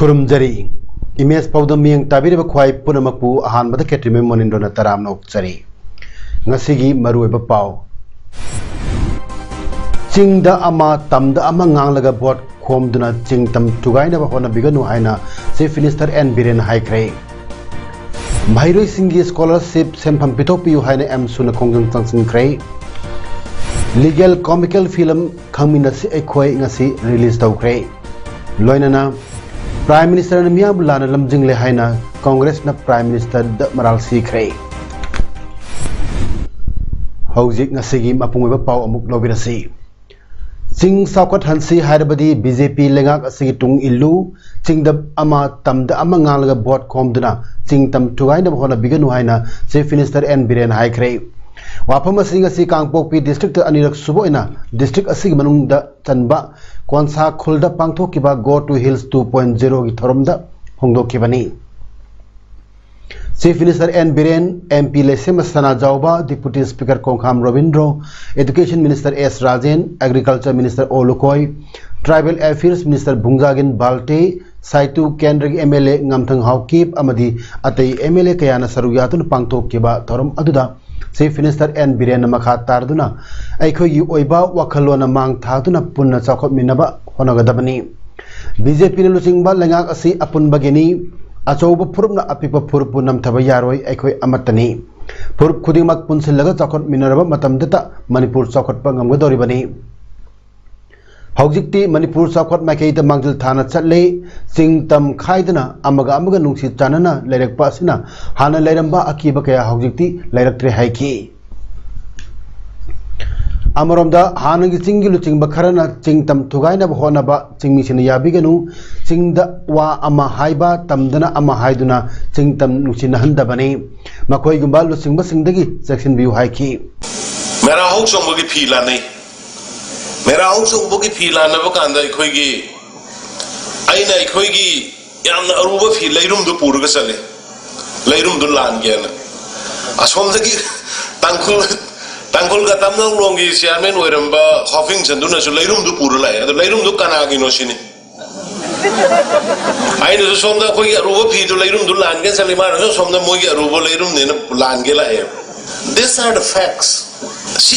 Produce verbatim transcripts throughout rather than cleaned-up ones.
ꯈꯨꯔꯨꯝꯖꯔꯤ꯫ Image ꯄꯥꯎꯗꯝ ꯃꯤꯠꯌꯦꯡ ꯇꯥꯕꯤꯔꯤꯕ ꯈ꯭ꯋꯥꯏ ꯄꯨꯝꯅꯃꯛꯄꯨ ꯑꯍꯥꯟꯕꯗ ꯈꯦꯇ꯭ꯔꯤꯃꯌꯨꯝ ꯃꯣꯅꯤꯟꯗ꯭ꯔꯣꯅ ꯇꯔꯥꯝꯅ ꯑꯣꯛꯆꯔꯤ꯫ ꯉꯁꯤꯒꯤ ꯃꯔꯨꯑꯣꯏꯕ ꯄꯥꯎ꯫ ꯆꯤꯡꯗ ꯑꯃ, ꯇꯝꯗ ꯑꯃ ꯉꯥꯡꯂꯒ ꯚꯣꯠ ꯈꯣꯝꯗꯨꯅ ꯆꯤꯡ ꯇꯝ ꯊꯨꯒꯥꯏꯅꯕ ꯍꯣꯠꯅꯕꯤꯒꯅꯨ ꯍꯥꯏꯅ Chief Minister N ꯕꯤꯔꯦꯟ ꯍꯥꯏꯈ꯭ꯔꯦ꯫ ꯃꯍꯩꯔꯣꯏꯁꯤꯡꯒꯤ scholarship ꯁꯦꯟꯐꯝ ꯄꯤꯊꯣꯛꯄꯤꯌꯨ ꯍꯥꯏꯅ ꯑꯦꯝ ꯁꯨꯅ ꯈꯣꯡꯖꯪ ꯆꯪꯁꯤꯟꯈ꯭ꯔꯦ꯫ Legal comical film ꯈꯪꯃꯤꯟꯅꯁꯤ ꯑꯩꯈꯣꯏ ꯉꯁꯤ release ꯇꯧꯈ꯭ꯔꯦ꯫ ꯂꯣꯏꯅꯅ Prime Ministerꯅ ꯃꯤꯌꯥꯝꯕꯨ ꯂꯥꯟꯅ ꯂꯝꯖꯤꯡꯂꯦ ꯍꯥꯏꯅ Congressꯅ Prime Ministerꯗ ꯃꯔꯥꯜ ꯁꯤꯈ꯭ꯔꯦ꯫ ꯍꯧꯖꯤꯛ ꯉꯁꯤꯒꯤ ꯃꯄꯨꯡ ꯑꯣꯏꯕ ꯄꯥꯎ ꯑꯃꯨꯛ ꯂꯧꯕꯤꯔꯁꯤ꯫ ꯆꯤꯡ ꯆꯥꯎꯈꯠꯍꯟꯁꯤ ꯍꯥꯏꯔꯕꯗꯤ BJP ꯂꯩꯉꯥꯛ ꯑꯁꯤꯒꯤ ꯇꯨꯡ ꯏꯜꯂꯨ꯫ ꯆꯤꯡꯗ ꯑꯃ, ꯇꯝꯗ ꯑꯃ ꯉꯥꯡꯂꯒ ꯚꯣꯠ ꯈꯣꯝꯗꯨꯅ ꯆꯤꯡ ꯇꯝ ꯊꯨꯒꯥꯏꯅꯕ ꯍꯣꯠꯅꯕꯤꯒꯅꯨ ꯍꯥꯏꯅ Chief Minister N ꯕꯤꯔꯦꯟ ꯍꯥꯏꯈ꯭ꯔꯦ꯫ ꯋꯥꯐꯝ ꯑꯁꯤ ꯉꯁꯤ ꯀꯥꯡꯄꯣꯛꯄꯤ districtꯇ ꯑꯅꯤꯔꯛ ꯁꯨꯕ ꯑꯣꯏꯅ district ꯑꯁꯤꯒꯤ ꯃꯅꯨꯡꯗ ꯆꯟꯕ ꯀꯣꯟꯁꯥ ꯈꯨꯜꯗ ꯄꯥꯡꯊꯣꯛꯈꯤꯕ Go to Hills two point zeroꯒꯤ ꯊꯧꯔꯝꯗ ꯐꯣꯡꯗꯣꯛꯈꯤꯕꯅꯤ꯫ Chief Minister N Biren, MP ꯂꯩꯁꯦꯝꯕ ꯁꯅꯥꯖꯥꯎꯕ, Deputy Speaker ꯀꯣꯡꯈꯥꯝ Robindro, Education Minister S Rajen, Agriculture Minister O ꯂꯨꯀꯣꯏ, Tribal Affairs Minister Vungzagin Valte, ꯁꯥꯏꯇꯨ ꯀꯦꯟꯗ꯭ꯔꯒꯤ MLA ꯉꯝꯊꯪ ꯍꯥꯎꯀꯤꯞ ꯑꯃꯗꯤ ꯑꯇꯩ MLA ꯀꯌꯥꯅ ꯁꯔꯨꯛ ꯌꯥꯗꯨꯅ ꯄꯥꯡꯊꯣꯛꯈꯤꯕ ꯊꯧꯔꯝ ꯑꯗꯨꯗ Chief Minister N ꯕꯤꯔꯦꯟꯅ ꯃꯈꯥ ꯇꯥꯔꯗꯨꯅ ꯑꯩꯈꯣꯏꯒꯤ ꯑꯣꯏꯕ ꯋꯥꯈꯜꯂꯣꯟꯅ ꯃꯥꯡ ꯊꯥꯗꯨꯅ ꯄꯨꯟꯅ ꯆꯥꯎꯈꯠꯃꯤꯟꯅꯕ ꯍꯣꯠꯅꯒꯗꯕꯅꯤ꯫ BJPꯅ ꯂꯨꯆꯤꯡꯕ ꯂꯩꯉꯥꯛ ꯑꯁꯤ ꯑꯄꯨꯟꯕꯒꯤꯅꯤ꯫ ꯑꯆꯧꯕ ꯐꯨꯔꯨꯞꯅ ꯑꯄꯤꯛꯄ ꯐꯨꯔꯨꯞꯄꯨ ꯅꯝꯊꯕ ꯌꯥꯔꯣꯏ꯫ ꯑꯩꯈꯣꯏ ꯑꯃꯠꯇꯅꯤ꯫ ꯐꯨꯔꯨꯞ ꯈꯨꯗꯤꯡꯃꯛ ꯄꯨꯟꯁꯤꯜꯂꯒ ꯆꯥꯎꯈꯠꯃꯤꯟꯅꯔꯕ ꯃꯇꯝꯗꯇ ꯃꯅꯤꯄꯨꯔ ꯆꯥꯎꯈꯠꯄ ꯉꯝꯒꯗꯧꯔꯤꯕꯅꯤ꯫ ꯍꯧꯖꯤꯛꯇꯤ ꯃꯅꯤꯄꯨꯔ ꯆꯥꯎꯈꯠ ꯃꯥꯏꯀꯩꯗ ꯃꯥꯡꯖꯤꯜ ꯊꯥꯅ ꯆꯠꯂꯦ꯫ ꯆꯤꯡ ꯇꯝ ꯈꯥꯏꯗꯅ ꯑꯃꯒ ꯑꯃꯒ ꯅꯨꯡꯁꯤ ꯆꯥꯟꯅꯅ ꯂꯩꯔꯛꯄ ꯑꯁꯤꯅ ꯍꯥꯟꯅ ꯂꯩꯔꯝꯕ ꯑꯀꯤꯕ ꯀꯌꯥ ꯍꯧꯖꯤꯛꯇꯤ ꯂꯩꯔꯛꯇ꯭ꯔꯦ ꯍꯥꯏꯈꯤ꯫ ꯑꯃꯔꯣꯝꯗ, ꯍꯥꯟꯅꯒꯤ ꯆꯤꯡꯒꯤ ꯂꯨꯆꯤꯡꯕ ꯈꯔꯅ ꯆꯤꯡ ꯇꯝ ꯊꯨꯒꯥꯏꯅꯕ ꯍꯣꯠꯅꯕ ꯆꯤꯡꯃꯤꯁꯤꯡꯅ ꯌꯥꯕꯤꯒꯅꯨ, ꯆꯤꯡꯗ ꯋꯥ ꯑꯃ ꯍꯥꯏꯕ, ꯇꯝꯗꯅ ꯑꯃ ꯍꯥꯏꯗꯨꯅ ꯆꯤꯡ ꯇꯝ ꯅꯨꯡꯁꯤꯅꯍꯟꯗꯕꯅꯤ꯫ ꯃꯈꯣꯏꯒꯨꯝꯕ ꯂꯨꯆꯤꯡꯕꯁꯤꯡꯗꯒꯤ ꯆꯦꯛꯁꯤꯟꯕꯤꯌꯨ ꯍꯥꯏꯈꯤ꯫ ꯃꯦꯔꯥ ꯍꯧ ꯆꯣꯡꯕꯒꯤ ꯐꯤ ꯂꯥꯟꯅꯩ꯫ ꯃꯦꯔꯥ ꯍꯧ ꯆꯣꯡꯕꯒꯤ ꯐꯤ ꯂꯥꯟꯅꯕ ꯀꯥꯟꯗ ꯑꯩꯈꯣꯏꯒꯤ, ꯑꯩꯅ ꯑꯩꯈꯣꯏꯒꯤ ꯌꯥꯝꯅ ꯑꯔꯨꯕ ꯐꯤ ꯂꯩꯔꯨꯝꯗꯨ ꯄꯨꯔꯒ ꯆꯠꯂꯤ꯫ ꯂꯩꯔꯨꯝꯗꯨ ꯂꯥꯟꯒꯦꯅ꯫ ꯑꯁꯣꯝꯗꯒꯤ ꯇꯥꯡꯈꯨꯜ, ꯇꯥꯡꯈꯨꯜꯒ ꯇꯝꯅꯧꯂꯣꯡꯒꯤ ꯆꯤꯌꯥꯔꯃꯦꯟ ꯑꯣꯏꯔꯝꯕ ꯍꯣꯐꯤꯡꯁꯟꯗꯨꯅꯁꯨ ꯂꯩꯔꯨꯝꯗꯨ ꯄꯨꯔ ꯂꯥꯛꯑꯦ꯫ ꯑꯗꯣ ꯂꯩꯔꯨꯝꯗꯨ ꯀꯅꯥꯒꯤꯅꯣ ꯁꯤꯅꯤ꯫ ꯑꯩꯅꯁꯨ ꯁꯣꯝꯗ ꯑꯩꯈꯣꯏꯒꯤ ꯑꯔꯨꯕ ꯐꯤꯗꯨ ꯂꯩꯔꯨꯝꯗꯨ ꯂꯥꯟꯒꯦꯅ ꯆꯠꯂꯤ, ꯃꯥꯅꯁꯨ ꯁꯣꯝꯗ ꯃꯣꯏꯒꯤ ꯑꯔꯨꯕ ꯂꯩꯔꯨꯝꯅꯦꯅ ꯂꯥꯟꯒꯦ ꯂꯥꯛꯑꯦ꯫ These are the facts. ꯁꯤ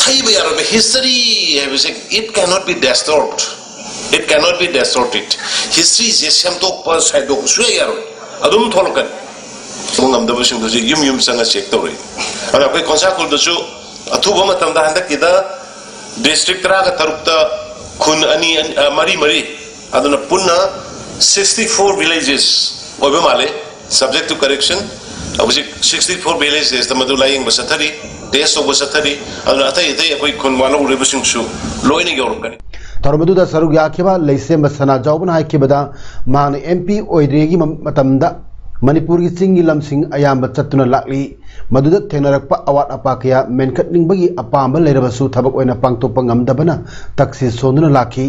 ꯊꯩꯕ ꯌꯥꯔꯕ ꯍꯤꯁꯇꯔꯤ ꯍꯥꯏꯕꯁꯦ, it cannot be distorted. It cannot be distorted. ꯍꯤꯁꯇ꯭ꯔꯤꯁꯦ ꯁꯦꯝꯗꯣꯛꯄ ꯁꯥꯏꯗꯣꯛꯄ ꯁꯨꯡꯌꯥ ꯌꯥꯔꯣꯏ꯫ ꯑꯗꯨꯝ ꯊꯣꯛꯂꯛꯀꯅꯤ꯫ ꯉꯝꯗꯕꯁꯤꯡꯗꯨꯁꯨ ꯌꯨꯝ ꯌꯨꯝ ꯆꯪꯉ ꯆꯦꯛ ꯇꯧꯔꯛꯏ꯫ ꯑꯗꯣ ꯑꯩꯈꯣꯏ ꯈꯣꯟꯁꯥ ꯈꯨꯜꯗꯁꯨ ꯑꯊꯨꯕ ꯃꯇꯝꯗ ꯍꯟꯗꯛꯀꯤꯗ ꯗꯤꯁꯇ꯭ꯔꯤꯛ ꯇꯔꯥꯒ ꯇꯔꯨꯛꯇ ꯈꯨꯟ ꯑꯅꯤ, ꯑꯅꯤ, ꯑ, ꯃꯔꯤ ꯃꯔꯤ, ꯑꯗꯨꯅ ꯄꯨꯟꯅ sixty four villages ꯑꯣꯏꯕ ꯃꯥꯜꯂꯦ꯫ Subject to correction, ꯍꯧꯖꯤꯛ sixty four villages ꯃꯗꯨ ꯂꯥꯌꯦꯡꯕ ꯆꯠꯊꯔꯤ, ꯇꯦꯁ ꯇꯧꯕ ꯆꯠꯊꯔꯤ꯫ ꯑꯗꯨꯅ ꯑꯇꯩ ꯑꯇꯩ ꯑꯩꯈꯣꯏ ꯈꯨꯟ ꯋꯥꯠꯍꯧꯔꯤꯕꯁꯤꯡꯁꯨ ꯂꯣꯏꯅ ꯌꯧꯔꯛꯀꯅꯤ꯫ ꯊꯧꯔꯝ ꯑꯗꯨꯗ ꯁꯔꯨꯛ ꯌꯥꯈꯤꯕ ꯂꯩꯁꯦꯝꯕ ꯁꯅꯥꯖꯥꯎꯕꯅ ꯍꯥꯏꯈꯤꯕꯗ, ꯃꯍꯥꯛꯅ ꯑꯦꯝ ꯄꯤ ꯑꯣꯏꯗ꯭ꯔꯤꯉꯩꯒꯤ ꯃ-, ꯃꯇꯝꯗ ꯃꯅꯤꯄꯨꯔꯒꯤ ꯆꯤꯡꯒꯤ ꯂꯝꯁꯤꯡ ꯑꯌꯥꯝꯕ ꯆꯠꯇꯨꯅ ꯂꯥꯛꯂꯤ꯫ ꯃꯗꯨꯗ ꯊꯦꯡꯅꯔꯛꯄ ꯑꯋꯥꯠ ꯑꯄꯥ ꯀꯌꯥ ꯃꯦꯟꯈꯠꯅꯤꯡꯕꯒꯤ ꯑꯄꯥꯝꯕ ꯂꯩꯔꯕꯁꯨ ꯊꯕꯛ ꯑꯣꯏꯅ ꯄꯥꯡꯊꯣꯛꯄ ꯉꯝꯗꯕꯅ ꯇꯛꯁꯤ ꯁꯣꯟꯗꯨꯅ ꯂꯥꯛꯈꯤ꯫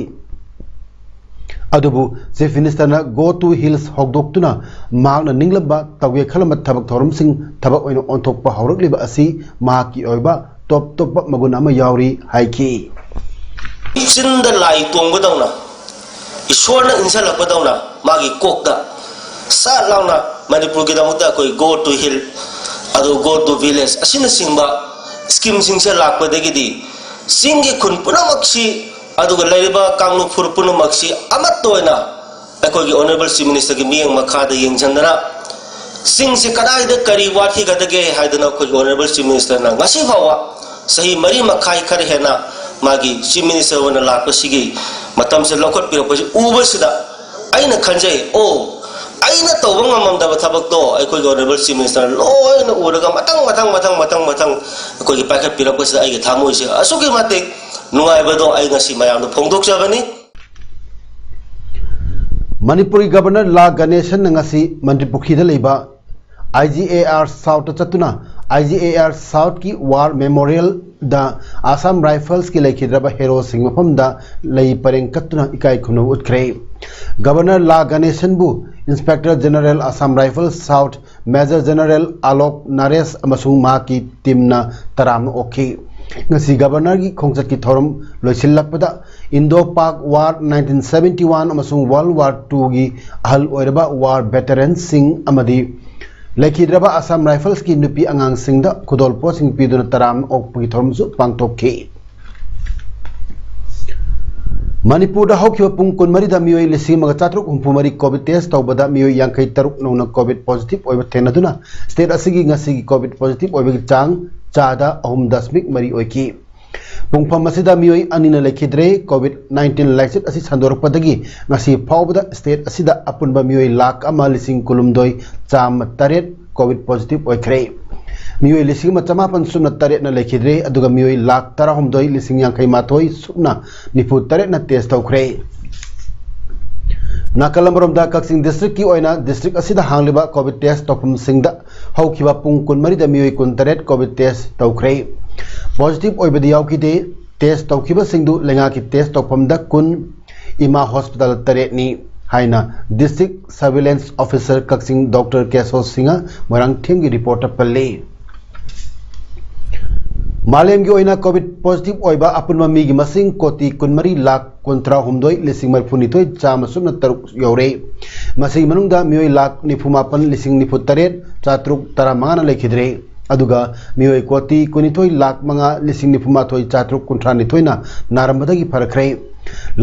ꯑꯗꯨꯕꯨ ꯆꯤꯐ ꯃꯤꯅꯤꯁꯇꯔꯅ Go to Hills ꯍꯧꯗꯣꯛꯇꯨꯅ ꯃꯍꯥꯛꯅ ꯅꯤꯡꯂꯝꯕ, ꯇꯧꯒꯦ ꯈꯜꯂꯝꯕ ꯊꯕꯛ ꯊꯧꯔꯝꯁꯤꯡ ꯊꯕꯛ ꯑꯣꯏꯅ ꯑꯣꯟꯊꯣꯛꯄ ꯍꯧꯔꯛꯂꯤꯕ ꯑꯁꯤ ꯃꯍꯥꯛꯀꯤ ꯑꯣꯏꯕ ꯇꯣꯞ ꯇꯣꯞꯄ ꯃꯒꯨꯟ ꯑꯃ ꯌꯥꯎꯔꯤ ꯍꯥꯏꯈꯤ꯫ ꯆꯤꯟꯗ ꯂꯥꯏ ꯇꯣꯡꯕꯗꯧꯅ, ꯏꯁꯣꯔꯅ ꯏꯟꯁꯤꯜꯂꯛꯄꯗꯧꯅ ꯃꯥꯒꯤ ꯀꯣꯛꯇ ꯁꯠ ꯂꯥꯎꯅ ꯃꯅꯤꯄꯨꯔꯒꯤꯗꯃꯛꯇ ꯑꯩꯈꯣꯏ Go to Hill, ꯑꯗꯨ Go to Village ꯑꯁꯤꯅꯆꯤꯡꯕ ꯁ꯭ꯀꯤꯝꯁꯤꯡꯁꯦ ꯂꯥꯛꯄꯗꯒꯤꯗꯤ ꯆꯤꯡꯒꯤ ꯈꯨꯟ ꯄꯨꯝꯅꯃꯛꯁꯤ, ꯑꯗꯨꯒ ꯂꯩꯔꯤꯕ ꯀꯥꯡꯂꯨꯞ ꯐꯨꯔꯨꯞ ꯄꯨꯝꯅꯃꯛꯁꯤ ꯑꯃꯠꯇ ꯑꯣꯏꯅ ꯑꯩꯈꯣꯏꯒꯤ ꯑꯣꯅꯔꯦꯕꯜ ꯆꯤꯐ ꯃꯤꯅꯤꯁꯇꯔꯒꯤ ꯃꯤꯠꯌꯦꯡ ꯃꯈꯥꯗ ꯌꯦꯡꯁꯤꯟꯗꯅ ꯆꯤꯡꯁꯤ ꯀꯗꯥꯏꯗ ꯀꯔꯤ ꯋꯥꯠꯈꯤꯒꯗꯒꯦ ꯍꯥꯏꯗꯅ ꯑꯩꯈꯣꯏꯒꯤ ꯑꯣꯅꯔꯦꯕꯜ ꯆꯤꯐ ꯃꯤꯅꯤꯁꯇꯔꯅ ꯉꯁꯤ ꯐꯥꯎꯕ ꯆꯍꯤ ꯃꯔꯤ ꯃꯈꯥꯏ ꯈꯔ ꯍꯦꯟꯅ ꯃꯥꯒꯤ ꯆꯤꯐ ꯃꯤꯅꯤꯁꯇꯔ ꯑꯣꯏꯅ ꯂꯥꯛꯄꯁꯤꯒꯤ ꯃꯇꯝꯁꯦ ꯂꯧꯈꯠꯄꯤꯔꯛꯄꯁꯤ ꯎꯕꯁꯤꯗ ꯑꯩꯅ ꯈꯟꯖꯩ, ꯑꯣ, ꯑꯩꯅ ꯇꯧꯕ ꯉꯝꯃꯝꯗꯕ ꯊꯕꯛꯇꯣ ꯑꯩꯈꯣꯏꯒꯤ Honourable Chief Minister ꯂꯣꯏꯅ ꯎꯔꯒ ꯃꯊꯪ ꯃꯊꯪ ꯃꯊꯪ ꯃꯊꯪ ꯃꯊꯪ ꯑꯩꯈꯣꯏꯒꯤ ꯄꯥꯏꯈꯠꯄꯤꯔꯛꯄꯁꯤꯗ ꯑꯩꯒꯤ ꯊꯃꯣꯏꯁꯦ ꯑꯁꯨꯛꯀꯤ ꯃꯇꯤꯛ ꯅꯨꯡꯉꯥꯏꯕꯗꯣ ꯑꯩ ꯉꯁꯤ ꯃꯌꯥꯝꯗ ꯐꯣꯡꯗꯣꯛꯆꯕꯅꯤ꯫ ꯃꯅꯤꯄꯨꯔꯒꯤ ꯒꯕꯔꯅꯔ ꯂꯥ ꯒꯅꯦꯁꯟꯅ ꯉꯁꯤ ꯃꯟꯇ꯭ꯔꯤ ꯄꯨꯈ꯭ꯔꯤꯗ ꯂꯩꯕ IGAR Southꯇ ꯆꯠꯇꯨꯅ IGAR Southꯀꯤ War Memorialꯗ Assam Riflesꯀꯤ ꯂꯩꯈꯤꯗ꯭ꯔꯕ heroꯁꯤꯡ ꯃꯐꯝꯗ ꯂꯩ ꯄꯔꯦꯡ ꯀꯠꯇꯨꯅ ꯏꯀꯥꯏ ꯈꯨꯝꯅꯕ ꯎꯠꯈ꯭ꯔꯦ꯫ ꯒꯕꯔꯅꯔ ꯂꯥ ꯒꯅꯦꯁꯟꯕꯨ Inspector General Assam Rifles South Major General Alok Naresh ꯑꯃꯁꯨꯡ ꯃꯍꯥꯛꯀꯤ teamꯅ ꯇꯔꯥꯝꯅ ꯑꯣꯛꯈꯤ꯫ ꯉꯁꯤ ꯒꯕꯔꯅꯔꯒꯤ ꯈꯣꯡꯆꯠꯀꯤ ꯊꯧꯔꯝ ꯂꯣꯏꯁꯤꯜꯂꯛꯄꯗ Indo-Pak War nineteen seventy one ꯑꯃꯁꯨꯡ World War twoꯒꯤ ꯑꯍꯜ ꯑꯣꯏꯔꯕ war veteranꯁꯤꯡ ꯑꯃꯗꯤ ꯂꯩꯈꯤꯗ꯭ꯔꯕ Assam Riflesꯀꯤ ꯅꯨꯄꯤ ꯑꯉꯥꯡꯁꯤꯡꯗ ꯈꯨꯗꯣꯜꯄꯣꯠꯁꯤꯡ ꯄꯤꯗꯨꯅ ꯇꯔꯥꯝꯅ ꯑꯣꯛꯄꯒꯤ ꯊꯧꯔꯝꯁꯨ ꯄꯥꯡꯊꯣꯛꯈꯤ꯫ ꯃꯅꯤꯄꯨꯔꯗ ꯍꯧꯈꯤꯕ ꯄꯨꯡ ꯀꯨꯟꯃꯔꯤꯗ ꯃꯤꯑꯣꯏ ꯂꯤꯁꯤꯡ ꯑꯃꯒ ꯆꯥꯇ꯭ꯔꯨꯛ ꯍꯨꯝꯐꯨ ꯃꯔꯤ COVID test ꯇꯧꯕꯗ ꯃꯤꯑꯣꯏ ꯌꯥꯡꯈꯩ ꯇꯔꯨꯛ ꯅꯧꯅ COVID positive ꯑꯣꯏꯕ ꯊꯦꯡꯅꯗꯨꯅ state ꯑꯁꯤꯒꯤ ꯉꯁꯤꯒꯤ COVID positive ꯑꯣꯏꯕꯒꯤ ꯆꯥꯡ ꯆꯥꯗ ꯑꯍꯨꯝ ꯗꯁꯃꯤꯛ ꯃꯔꯤ ꯑꯣꯏꯈꯤ꯫ ꯄꯨꯡꯐꯝ ꯑꯁꯤꯗ ꯃꯤꯑꯣꯏ ꯑꯅꯤꯅ ꯂꯩꯈꯤꯗ꯭ꯔꯦ꯫ COVID nineteen ꯂꯥꯏꯆꯠ ꯑꯁꯤ ꯁꯟꯗꯣꯔꯛꯄꯗꯒꯤ ꯉꯁꯤ ꯐꯥꯎꯕꯗ state ꯑꯁꯤꯗ ꯑꯄꯨꯟꯕ ꯃꯤꯑꯣꯏ ꯂꯥꯈ ꯑꯃ ꯂꯤꯁꯤꯡ ꯀꯨꯟꯍꯨꯝꯗꯣꯏ ꯆꯥꯝꯃ ꯇꯔꯦꯠ COVID positive ꯑꯣꯏꯈ꯭ꯔꯦ꯫ ꯃꯤꯑꯣꯏ ꯂꯤꯁꯤꯡ ꯑꯃ ꯆꯃꯥꯄꯟ ꯁꯨꯞꯅ ꯇꯔꯦꯠꯅ ꯂꯩꯈꯤꯗ꯭ꯔꯦ, ꯑꯗꯨꯒ ꯃꯤꯑꯣꯏ ꯂꯥꯈ ꯇꯔꯥꯍꯨꯝꯗꯣꯏ ꯂꯤꯁꯤꯡ ꯌꯥꯡꯈꯩ ꯃꯥꯊꯣꯏ ꯁꯨꯞꯅ ꯅꯤꯐꯨ ꯇꯔꯦꯠꯅ test ꯇꯧꯈ꯭ꯔꯦ꯫ ꯅꯥꯀꯜ ꯑꯃꯔꯣꯝꯗ ꯀꯛꯆꯤꯡ districtꯀꯤ ꯑꯣꯏꯅ district ꯑꯁꯤꯗ ꯍꯥꯡꯂꯤꯕ COVID test ꯇꯧꯐꯝꯁꯤꯡꯗ ꯍꯧꯈꯤꯕ ꯄꯨꯡ ꯀꯨꯟꯃꯔꯤꯗ ꯃꯤꯑꯣꯏ ꯀꯨꯟꯇꯔꯦꯠ COVID test ꯇꯧꯈ꯭ꯔꯦ꯫ Positive ꯑꯣꯏꯕꯗꯤ ꯌꯥꯎꯈꯤꯗꯦ꯫ Test ꯇꯧꯈꯤꯕꯁꯤꯡꯗꯨ ꯂꯩꯉꯥꯛꯀꯤ test ꯇꯧꯐꯝꯗ ꯀꯨꯟ, ꯏꯃꯥ hospital ꯇꯔꯦꯠꯅꯤ ꯍꯥꯏꯅ District Surveillance Officer ꯀꯛꯆꯤꯡ Doctor ꯀꯦꯁꯣ ꯁꯤꯡꯍ ꯃꯣꯏꯔꯥꯡꯊꯦꯝꯒꯤ reportꯇ ꯄꯜꯂꯤ꯫ ꯃꯥꯂꯦꯝꯒꯤ ꯑꯣꯏꯅ COVID positive ꯑꯣꯏꯕ ꯑꯄꯨꯟꯕ ꯃꯤꯒꯤ ꯃꯁꯤꯡ ꯀꯣꯇꯤ ꯀꯨꯟꯃꯔꯤ ꯂꯥꯈ ꯀꯨꯟꯊ꯭ꯔꯥ ꯍꯨꯝꯗꯣꯏ ꯂꯤꯁꯤꯡ ꯃꯔꯤꯐꯨꯅꯤꯊꯣꯏ ꯆꯥꯝꯃ ꯁꯨꯞꯅ ꯇꯔꯨꯛ ꯌꯧꯔꯦ꯫ ꯃꯁꯤꯒꯤ ꯃꯅꯨꯡꯗ ꯃꯤꯑꯣꯏ ꯂꯥꯈ ꯅꯤꯐꯨ ꯃꯥꯄꯟ ꯂꯤꯁꯤꯡ ꯅꯤꯐꯨ ꯇꯔꯦꯠ ꯆꯥꯇ꯭ꯔꯨꯛ ꯇꯔꯥꯃꯉꯥꯅ ꯂꯩꯈꯤꯗ꯭ꯔꯦ꯫ ꯑꯗꯨꯒ ꯃꯤꯑꯣꯏ ꯀꯣꯇꯤ ꯀꯨꯟꯅꯤꯊꯣꯏ ꯂꯥꯈ ꯃꯉꯥ ꯂꯤꯁꯤꯡ ꯅꯤꯐꯨ ꯃꯥꯊꯣꯏ ꯆꯥꯇ꯭ꯔꯨꯛ ꯀꯨꯟꯊ꯭ꯔꯥ ꯅꯤꯊꯣꯏꯅ ꯅꯥꯔꯝꯕꯗꯒꯤ ꯐꯔꯛꯈ꯭ꯔꯦ꯫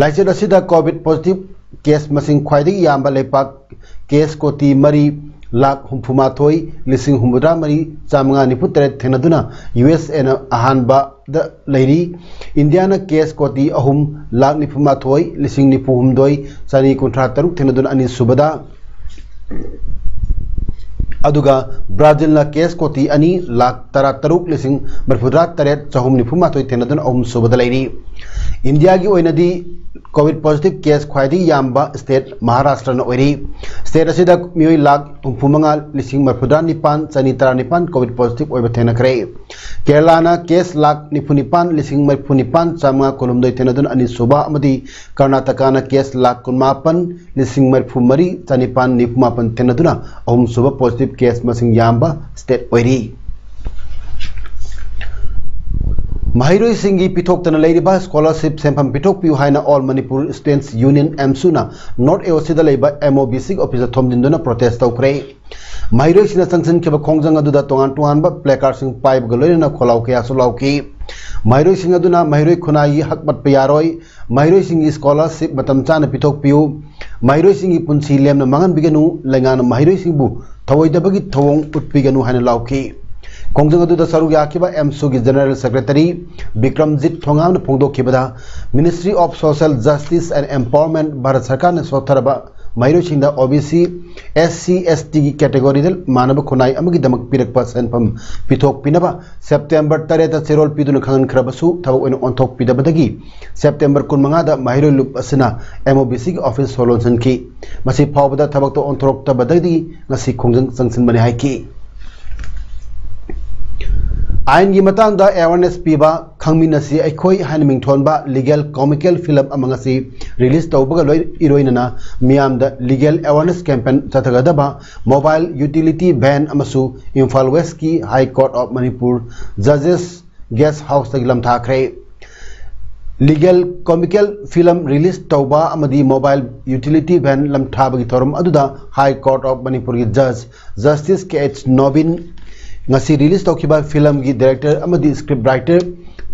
ꯂꯥꯏꯆꯠ ꯑꯁꯤꯗ COVID positive case ꯃꯁꯤꯡ ꯈ꯭ꯋꯥꯏꯗꯒꯤ ꯌꯥꯝꯕ ꯂꯩꯄꯥꯛ case ꯀꯣꯇꯤ ꯃꯔꯤ ꯂꯥꯈ ꯍꯨꯝꯐꯨ ꯃꯥꯊꯣꯏ ꯂꯤꯁꯤꯡ ꯍꯨꯝꯐꯨꯇꯔꯥ ꯃꯔꯤ ꯆꯥꯝꯃꯉꯥ ꯅꯤꯐꯨ ꯇꯔꯦꯠ ꯊꯦꯡꯅꯗꯨꯅ USAꯅ ꯑꯍꯥꯟꯕꯗ ꯂꯩꯔꯤ꯫ ꯏꯟꯗꯤꯌꯥꯅ case ꯀꯣꯇꯤ ꯑꯍꯨꯝ ꯂꯥꯈ ꯅꯤꯐꯨ ꯃꯥꯊꯣꯏ ꯂꯤꯁꯤꯡ ꯅꯤꯐꯨ ꯍꯨꯝꯗꯣꯏ ꯆꯅꯤ ꯀꯨꯟꯊ꯭ꯔꯥ ꯇꯔꯨꯛ ꯊꯦꯡꯅꯗꯨꯅ ꯑꯅꯤꯁꯨꯕꯗ, ꯑꯗꯨꯒ ꯕ꯭ꯔꯥꯖꯤꯜꯅ ꯀꯦꯁ ꯀꯣꯇꯤ ꯑꯅꯤ ꯂꯥꯈ ꯇꯔꯥꯇꯔꯨꯛ ꯂꯤꯁꯤꯡ ꯃꯔꯤꯐꯨꯇꯔꯥ ꯇꯔꯦꯠ ꯆꯍꯨꯝ ꯅꯤꯐꯨ ꯃꯥꯊꯣꯏ ꯊꯦꯡꯅꯗꯨꯅ ꯑꯍꯨꯝ ꯁꯨꯕꯗ ꯂꯩꯔꯤ꯫ ꯏꯟꯗꯤꯌꯥꯒꯤ ꯑꯣꯏꯅꯗꯤ ꯀꯣꯚꯤꯗ ꯄꯣꯖꯤꯇꯤꯚ ꯀꯦꯁ ꯈ꯭ꯋꯥꯏꯗꯒꯤ ꯌꯥꯝꯕ ꯁ꯭ꯇꯦꯠ ꯃꯍꯥꯔꯥꯁꯇ꯭ꯔꯅ ꯑꯣꯏꯔꯤ꯫ ꯁ꯭ꯇꯦꯠ ꯑꯁꯤꯗ ꯃꯤꯑꯣꯏ ꯂꯥꯈ ꯍꯨꯝꯐꯨ ꯃꯉꯥ ꯂꯤꯁꯤꯡ ꯃꯔꯤꯐꯨꯇꯔꯥ ꯅꯤꯄꯥꯟ ꯆꯅꯤ ꯇꯔꯥ ꯅꯤꯄꯥꯟ ꯀꯣꯚꯤꯗ ꯄꯣꯖꯤꯇꯤꯚ ꯑꯣꯏꯕ ꯊꯦꯡꯅꯈ꯭ꯔꯦ꯫ ꯀꯦꯔꯂꯥꯅ ꯀꯦꯁ ꯂꯥꯈ ꯅꯤꯐꯨ ꯅꯤꯄꯥꯟ ꯂꯤꯁꯤꯡ ꯃꯔꯤꯐꯨ ꯅꯤꯄꯥꯟ ꯆꯥꯃꯉꯥ ꯀꯨꯟꯍꯨꯝꯗꯣꯏ ꯊꯦꯡꯅꯗꯨꯅ ꯑꯅꯤꯁꯨꯕ ꯑꯃꯗꯤ ꯀꯔꯅꯥꯇꯀꯥꯅ ꯀꯦꯁ ꯂꯥꯈ ꯀꯨꯟꯃꯥꯄꯟ ꯂꯤꯁꯤꯡ ꯃꯔꯤꯐꯨ ꯃꯔꯤ ꯆꯅꯤꯄꯥꯟ ꯅꯤꯐꯨ ꯃꯥꯄꯟ ꯊꯦꯡꯅꯗꯨꯅ ꯑꯍꯨꯝꯁꯨꯕ ꯄꯣꯖꯤꯇꯤꯚ ꯀꯦꯁ ꯃꯁꯤꯡ ꯌꯥꯝꯕ ꯁ꯭ꯇꯦꯠ ꯑꯣꯏꯔꯤ꯫ ꯃꯍꯩꯔꯣꯏꯁꯤꯡꯒꯤ ꯄꯤꯊꯣꯛꯇꯅ ꯂꯩꯔꯤꯕ ꯁ꯭ꯀꯣꯂꯔꯁꯤꯞ ꯁꯦꯟꯐꯝ ꯄꯤꯊꯣꯛꯄꯤꯌꯨ ꯍꯥꯏꯅ ꯑꯣꯜ ꯃꯅꯤꯄꯨꯔ ꯁ꯭ꯇꯨꯗꯦꯟꯠꯁ ꯌꯨꯅꯤꯌꯟ ꯑꯦꯝꯁꯨꯅ ꯅꯣꯔꯠ ꯑꯦ ꯑꯣ ꯁꯤꯗ ꯂꯩꯕ ꯑꯦꯝ ꯑꯣ ꯕꯤ ꯁꯤꯒꯤ ꯑꯣꯐꯤꯁꯇ ꯊꯣꯝꯖꯤꯟꯗꯨꯅ ꯄ꯭ꯔꯣꯇꯦꯁ ꯇꯧꯈ꯭ꯔꯦ꯫ ꯃꯍꯩꯔꯣꯏꯁꯤꯡꯅ ꯆꯪꯁꯤꯟꯈꯤꯕ ꯈꯣꯡꯖꯪ ꯑꯗꯨꯗ ꯇꯣꯉꯥꯟ ꯇꯣꯉꯥꯟꯕ ꯄ꯭ꯂꯦꯀꯥꯔꯗꯁꯤꯡ ꯄꯥꯏꯕꯒ ꯂꯣꯏꯅꯅ ꯈꯣꯜꯂꯥꯎ ꯀꯌꯥꯁꯨ ꯂꯥꯎꯈꯤ꯫ ꯃꯍꯩꯔꯣꯏꯁꯤꯡ ꯑꯗꯨꯅ ꯃꯍꯩꯔꯣꯏ ꯈꯨꯟꯅꯥꯏꯒꯤ ꯍꯛ ꯃꯠꯄ ꯌꯥꯔꯣꯏ, ꯃꯍꯩꯔꯣꯏꯁꯤꯡꯒꯤ ꯁ꯭ꯀꯣꯂꯔꯁꯤꯞ ꯃꯇꯝ ꯆꯥꯅ ꯄꯤꯊꯣꯛꯄꯤꯌꯨ, ꯃꯍꯩꯔꯣꯏꯁꯤꯡꯒꯤ ꯄꯨꯟꯁꯤ ꯂꯦꯝꯅ ꯃꯥꯡꯍꯟꯕꯤꯒꯅꯨ, ꯂꯩꯉꯥꯛꯅ ꯃꯍꯩꯔꯣꯏꯁꯤꯡꯕꯨ ꯊꯧꯑꯣꯏꯗꯕꯒꯤ ꯊꯧꯑꯣꯡ ꯎꯠꯄꯤꯒꯅꯨ ꯍꯥꯏꯅ ꯂꯥꯎꯈꯤ꯫ ꯈꯣꯡꯖꯪ ꯑꯗꯨꯗ ꯁꯔꯨꯛ ꯌꯥꯈꯤꯕ ꯑꯦꯝꯁꯨꯒꯤ ꯖꯦꯅꯔꯦꯜ ꯁꯦꯀ꯭ꯔꯦꯇꯔꯤ ꯕꯤꯀ꯭ꯔꯝꯖꯤꯠ ꯊꯣꯉꯥꯝꯅ ꯐꯣꯡꯗꯣꯛꯈꯤꯕꯗ, Ministry of Social Justice and Empowerment, Bharat ꯁꯔꯀꯥꯔꯅ ꯁꯣꯠꯊꯔꯕ ꯃꯍꯩꯔꯣꯏꯁꯤꯡꯗ ꯑꯣ ꯕꯤ ꯁꯤ, ꯑꯦꯁ ꯁꯤ, ꯑꯦꯁ ꯇꯤꯒꯤ ꯀꯦꯇꯦꯒꯣꯔꯤꯗ ꯃꯥꯟꯅꯕ ꯈꯨꯟꯅꯥꯏ ꯑꯃꯒꯤꯗꯃꯛ ꯄꯤꯔꯛꯄ ꯁꯦꯟꯐꯝ ꯄꯤꯊꯣꯛꯄꯤꯅꯕ ꯁꯦꯞꯇꯦꯝꯕꯔ ꯇꯔꯦꯠꯇ ꯆꯦꯔꯣꯜ ꯄꯤꯗꯨꯅ ꯈꯪꯍꯟꯈ꯭ꯔꯕꯁꯨ ꯊꯕꯛ ꯑꯣꯏꯅ ꯑꯣꯟꯊꯣꯛꯄꯤꯗꯕꯗꯒꯤ ꯁꯦꯞꯇꯦꯝꯕꯔ ꯀꯨꯟꯃꯉꯥꯗ ꯃꯍꯩꯔꯣꯏ ꯂꯨꯞ ꯑꯁꯤꯅ ꯑꯦꯝ ꯑꯣ ꯕꯤ ꯁꯤꯒꯤ ꯑꯣꯐꯤꯁ ꯊꯣ ꯂꯣꯟꯁꯤꯟꯈꯤ꯫ ꯃꯁꯤ ꯐꯥꯎꯕꯗ ꯊꯕꯛꯇ ꯑꯣꯟꯊꯣꯔꯛꯇꯕꯗꯒꯤ ꯉꯁꯤ ꯈꯣꯡꯖꯪ ꯆꯪꯁꯤꯟꯕꯅꯤ ꯍꯥꯏꯈꯤ꯫ ꯑꯥꯏꯟꯒꯤ ꯃꯇꯥꯡꯗ ꯑꯦꯋꯥꯔꯅꯦꯁ ꯄꯤꯕ ꯈꯪꯃꯤꯟꯅꯁꯤ ꯑꯩꯈꯣꯏ ꯍꯥꯏꯅ ꯃꯤꯡꯊꯣꯟꯕ ꯂꯤꯒꯦꯜ ꯀꯣꯃꯤꯀꯦꯜ ꯐꯤꯂꯝ ꯑꯃ ꯉꯁꯤ ꯔꯤꯂꯤꯖ ꯇꯧꯕꯒ ꯂꯣꯏ-, ꯏꯔꯣꯏꯅꯅ ꯃꯤꯌꯥꯝꯗ ꯂꯤꯒꯦꯜ ꯑꯦꯋꯥꯔꯅꯦꯁ ꯀꯦꯝꯄꯦꯟ ꯆꯠꯊꯒꯗꯕ ꯃꯣꯕꯥꯏꯜ ꯌꯨꯇꯤꯂꯤꯇꯤ ꯚꯦꯟ ꯑꯃꯁꯨ ꯏꯝꯐꯥꯜ ꯋꯦꯁꯀꯤ ꯍꯥꯏ ꯀꯣꯔꯠ ꯑꯣꯐ ꯃꯅꯤꯄꯨꯔ ꯖꯖꯦꯁ ꯒꯦꯁ ꯍꯥꯎꯁꯇꯒꯤ ꯂꯝꯊꯥꯈ꯭ꯔꯦ꯫ ꯂꯤꯒꯦꯜ ꯀꯣꯃꯤꯀꯦꯜ ꯐꯤꯂꯝ ꯔꯤꯂꯤꯖ ꯇꯧꯕ ꯑꯃꯗꯤ ꯃꯣꯕꯥꯏꯜ ꯌꯨꯇꯤꯂꯤꯇꯤ ꯚꯦꯟ ꯂꯝꯊꯥꯕꯒꯤ ꯊꯧꯔꯝ ꯑꯗꯨꯗ ꯍꯥꯏ ꯀꯣꯔꯠ ꯑꯣꯐ ꯃꯅꯤꯄꯨꯔꯒꯤ ꯖꯖ ꯖꯁꯇꯤꯁ ꯀꯦ ꯑꯩꯆ ꯅꯣꯕꯤꯟ, ꯉꯁꯤ ꯔꯤꯂꯤꯖ ꯇꯧꯈꯤꯕ ꯐꯤꯂꯝꯒꯤ ꯗꯥꯏꯔꯦꯛꯇꯔ ꯑꯃꯗꯤ script writer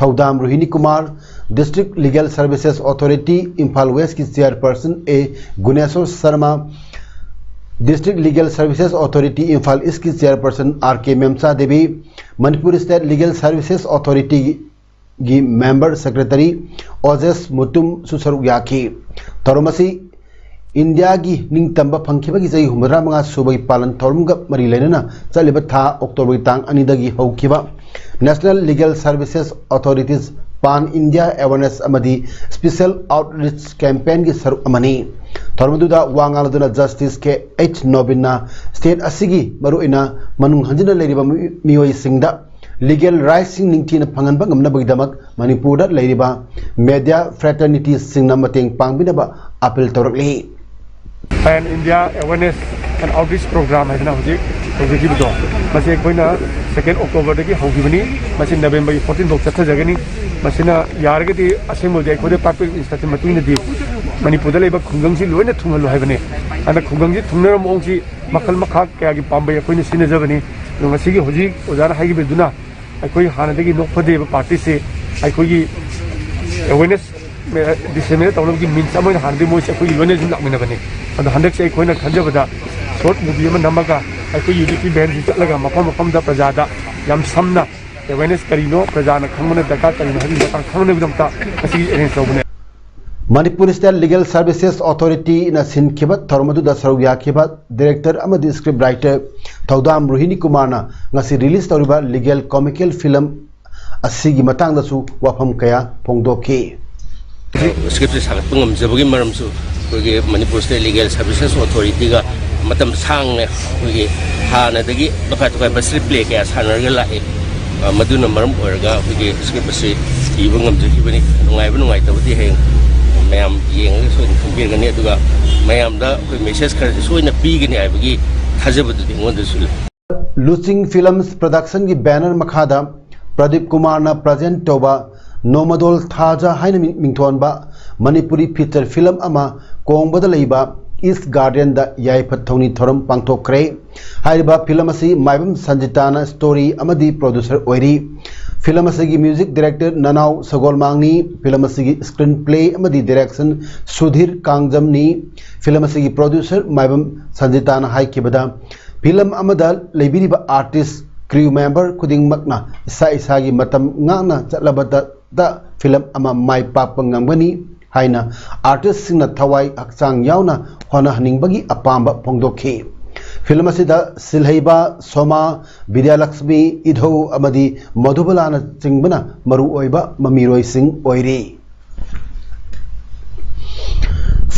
Thoudam Rohini Kumar, district legal services authority Imphal ꯋꯦꯁꯀꯤ chairperson A Guneshor Sharma, district legal services authority Imphal ꯏꯁꯀꯤ chairperson R K Memcha Devi, Manipur state legal services ꯑꯣꯊꯣꯔꯤꯇꯤꯒꯤ ꯃꯦꯝꯕꯔ ꯁꯦꯀ꯭ꯔꯦꯇꯔꯤ ꯑꯣꯖꯦꯁ ꯃꯨꯇꯨꯝꯁꯨ ꯁꯔꯨꯛ ꯌꯥꯈꯤ꯫ ꯊꯧꯔꯝ ꯑꯁꯤ ꯏꯟꯗꯤꯌꯥꯒꯤ ꯅꯤꯡꯇꯝꯕ ꯐꯪꯈꯤꯕꯒꯤ ꯆꯍꯤ ꯍꯨꯝꯐꯨꯇꯔꯥ ꯃꯉꯥ ꯁꯨꯕꯒꯤ ꯄꯥꯂꯟ ꯊꯧꯔꯝꯒ ꯃꯔꯤ ꯂꯩꯅꯅ ꯆꯠꯂꯤꯕ ꯊꯥ ꯑꯣꯛꯇꯣꯕꯔꯒꯤ ꯇꯥꯡ ꯑꯅꯤꯗꯒꯤ ꯍꯧꯈꯤꯕ National Legal Services Authorities, Pan India Awareness ꯑꯃꯗꯤ Special Outreach Campaignꯒꯤ ꯁꯔꯨꯛ ꯑꯃꯅꯤ꯫ ꯊꯧꯔꯝ ꯑꯗꯨꯗ ꯋꯥ ꯉꯥꯡꯂꯗꯨꯅ Justice ꯀꯦ ꯑꯩꯆ ꯅꯣꯕꯤꯟꯅ state ꯑꯁꯤꯒꯤ ꯃꯔꯨꯑꯣꯏꯅ ꯃꯅꯨꯡ ꯍꯟꯖꯤꯟꯅ ꯂꯩꯔꯤꯕ ꯃꯤ-, ꯃꯤꯑꯣꯏꯁꯤꯡꯗ legal rightsꯁꯤꯡ ꯅꯤꯡꯊꯤꯅ ꯐꯪꯍꯟꯕ ꯉꯝꯅꯕꯒꯤꯗꯃꯛ ꯃꯅꯤꯄꯨꯔꯗ ꯂꯩꯔꯤꯕ media fraternityꯁꯤꯡꯅ ꯃꯇꯦꯡ ꯄꯥꯡꯕꯤꯅꯕ appeal ꯇꯧꯔꯛꯂꯤ꯫ Pan India Awareness and Outreach Program ꯍꯥꯏꯗꯅ ꯍꯧꯖꯤꯛ ꯇꯧꯖꯈꯤꯕꯗꯣ, ꯃꯁꯤ ꯑꯩꯈꯣꯏꯅ second Octoberꯗꯒꯤ ꯍꯧꯈꯤꯕꯅꯤ꯫ ꯃꯁꯤ Novemberꯒꯤ fourteen ꯐꯥꯎ ꯆꯠꯊꯖꯒꯅꯤ꯫ ꯃꯁꯤꯅ ꯌꯥꯔꯒꯗꯤ ꯑꯁꯦꯡꯕꯗꯤ ꯑꯩꯈꯣꯏꯗ ꯄꯥꯛꯄꯤꯕ instruction ꯃꯇꯨꯡ ꯏꯟꯅꯗꯤ ꯃꯅꯤꯄꯨꯔꯗ ꯂꯩꯕ ꯈꯨꯡꯒꯪꯁꯤ ꯂꯣꯏꯅ ꯊꯨꯡꯍꯜꯂꯨ ꯍꯥꯏꯕꯅꯤ꯫ ꯑꯗ ꯈꯨꯡꯒꯪꯁꯤ ꯊꯨꯡꯅꯕ ꯃꯑꯣꯡꯁꯤ ꯃꯈꯜ ꯃꯈꯥ ꯀꯌꯥꯒꯤ ꯄꯥꯝꯕꯩ ꯑꯩꯈꯣꯏꯅ ꯁꯤꯟꯅꯖꯕꯅꯤ꯫ ꯑꯗꯣ ꯉꯁꯤꯒꯤ ꯍꯧꯖꯤꯛ ꯑꯣꯖꯥꯅ ꯍꯥꯏꯈꯤꯕꯗꯨꯅ ꯑꯩꯈꯣꯏ ꯍꯥꯟꯅꯗꯒꯤ ꯅꯣꯛ ꯐꯗꯦꯕ partyꯁꯦ ꯑꯩꯈꯣꯏꯒꯤ awareness disseminate ꯇꯧꯅꯕꯒꯤ means ꯑꯃ ꯑꯣꯏꯅ ꯍꯥꯟꯅꯗꯤ ꯃꯣꯏꯁꯦ ꯑꯩꯈꯣꯏꯒꯤ ꯂꯣꯏꯅ ꯁꯨꯝ ꯂꯥꯛꯃꯤꯟꯅꯕꯅꯤ꯫ ꯑꯗꯣ ꯍꯟꯗꯛꯁꯦ ꯑꯩꯈꯣꯏꯅ ꯈꯟꯖꯕꯗ short movie ꯑꯃ ꯅꯝꯃꯒ ꯑꯩꯈꯣꯏ unity bandꯁꯤ ꯆꯠꯂꯒ ꯃꯐꯝ ꯃꯐꯝꯗ ꯄ꯭ꯔꯖꯥꯗ ꯌꯥꯝ ꯁꯝꯅ awareness ꯀꯔꯤꯅꯣ, ꯄ꯭ꯔꯖꯥꯅ ꯈꯪꯕꯅ ꯗꯔꯀꯥꯔ ꯀꯔꯤꯅꯣ ꯍꯥꯏꯕꯒꯤ ꯃꯇꯥꯡ ꯈꯪꯅꯕꯒꯤꯗꯃꯛꯇ ꯉꯁꯤꯒꯤ arrange ꯇꯧꯕꯅꯦ꯫ Manipur State Legal Services Authorityꯅ ꯁꯤꯟꯈꯤꯕ ꯊꯧꯔꯝ ꯑꯗꯨꯗ ꯁꯔꯨꯛ ꯌꯥꯈꯤꯕ director ꯑꯃꯗꯤ script writer ꯊꯧꯗꯥꯝ ꯔꯣꯍꯤꯅꯤ ꯀꯨꯃꯥꯔꯅ ꯉꯁꯤ release ꯇꯧꯔꯤꯕ legal comical film ꯑꯁꯤꯒꯤ ꯃꯇꯥꯡꯗꯁꯨ ꯋꯥꯐꯝ ꯀꯌꯥ ꯐꯣꯡꯗꯣꯛꯈꯤ꯫ Scriptꯁꯦ ꯁꯥꯒꯠꯄ ꯉꯝꯖꯕꯒꯤ ꯃꯔꯝꯁꯨ ꯑꯩꯈꯣꯏꯒꯤ Manipur State Legal Services Authorityꯒ ꯃꯇꯝ ꯁꯥꯡꯅ ꯑꯩꯈꯣꯏꯒꯤ ꯍꯥꯟꯅꯗꯒꯤ ꯇꯣꯈꯥꯏ ꯇꯣꯈꯥꯏꯕ script play ꯀꯌꯥ ꯁꯥꯟꯅꯔꯒ ꯂꯥꯛꯏ꯫ ꯑ, ꯃꯗꯨꯅ ꯃꯔꯝ ꯑꯣꯏꯔꯒ ꯑꯩꯈꯣꯏꯒꯤ script ꯑꯁꯤ ꯏꯕ ꯉꯝꯖꯈꯤꯕꯅꯤ꯫ ꯅꯨꯡꯉꯥꯏꯕ ꯅꯨꯡꯉꯥꯏꯇꯕꯗꯤ ꯍꯌꯦꯡ ꯃꯌꯥꯝ ꯌꯦꯡꯉꯒ ꯁꯣꯏꯗꯅ ꯈꯪꯕꯤꯔꯒꯅꯤ꯫ ꯑꯗꯨꯒ ꯃꯌꯥꯝꯗ ꯑꯩꯈꯣꯏ message ꯈꯔꯗꯤ ꯁꯣꯏꯅ ꯄꯤꯒꯅꯤ ꯍꯥꯏꯕꯒꯤ ꯊꯥꯖꯕꯗꯨꯗꯤ ꯑꯩꯉꯣꯟꯗꯁꯨ ꯂꯩ꯫ Luching Films Productionꯒꯤ banner ꯃꯈꯥꯗ ꯄ꯭ꯔꯗꯤꯞ ꯀꯨꯃꯥꯔꯅ present ꯇꯧꯕ ꯅꯣꯃꯗꯣꯜ ꯊꯥꯖ ꯍꯥꯏꯅ ꯃꯤ-, ꯃꯤꯡꯊꯣꯟꯕ ꯃꯅꯤꯄꯨꯔꯤ feature film ꯑꯃ ꯀꯣꯡꯕꯗ ꯂꯩꯕ East Gardenꯗ ꯌꯥꯏꯐ ꯊꯧꯅꯤ ꯊꯧꯔꯝ ꯄꯥꯡꯊꯣꯛꯈ꯭ꯔꯦ꯫ ꯍꯥꯏꯔꯤꯕ film ꯑꯁꯤ ꯃꯥꯏꯕꯝ ꯁꯟꯖꯤꯇꯥꯅ story ꯑꯃꯗꯤ producer ꯑꯣꯏꯔꯤ꯫ Film ꯑꯁꯤꯒꯤ music director ꯅꯅꯥꯎ ꯁꯒꯣꯜꯃꯥꯡꯅꯤ꯫ Film ꯑꯁꯤꯒꯤ screenplay ꯑꯃꯗꯤ direction ꯁꯨꯙꯤꯔ ꯀꯥꯡꯖꯝꯅꯤ꯫ Film ꯑꯁꯤꯒꯤ producer ꯃꯥꯏꯕꯝ ꯁꯟꯖꯤꯇꯥꯅ ꯍꯥꯏꯈꯤꯕꯗ, film ꯑꯃꯗ ꯂꯩꯕꯤꯔꯤꯕ artist, crew member ꯈꯨꯗꯤꯡꯃꯛꯅ ꯏꯁꯥ ꯏꯁꯥꯒꯤ ꯃꯇꯝ ꯉꯥꯛꯅ ꯆꯠꯂꯕꯗ film ꯑꯃ ꯃꯥꯏ ꯄꯥꯛꯄ ꯉꯝꯒꯅꯤ꯫ ꯍꯥꯏꯅ ꯑꯥꯔꯇꯤꯁꯁꯤꯡꯅ ꯊꯋꯥꯏ ꯍꯛꯆꯥꯡ ꯌꯥꯎꯅ ꯍꯣꯠꯅꯍꯟꯅꯤꯡꯕꯒꯤ ꯑꯄꯥꯝꯕ ꯐꯣꯡꯗꯣꯛꯈꯤ꯫ ꯐꯤꯂꯝ ꯑꯁꯤꯗ ꯁꯤꯜꯍꯩꯕ ꯁꯣꯃꯥ, ꯕꯤꯗ꯭ꯌꯥꯂꯛꯁꯃꯤ, ꯏꯙꯧ ꯑꯃꯗꯤ ꯃꯙꯨꯕꯂꯥꯅꯆꯤꯡꯕꯅ ꯃꯔꯨꯑꯣꯏꯕ ꯃꯃꯤꯔꯣꯏꯁꯤꯡ ꯑꯣꯏꯔꯤ꯫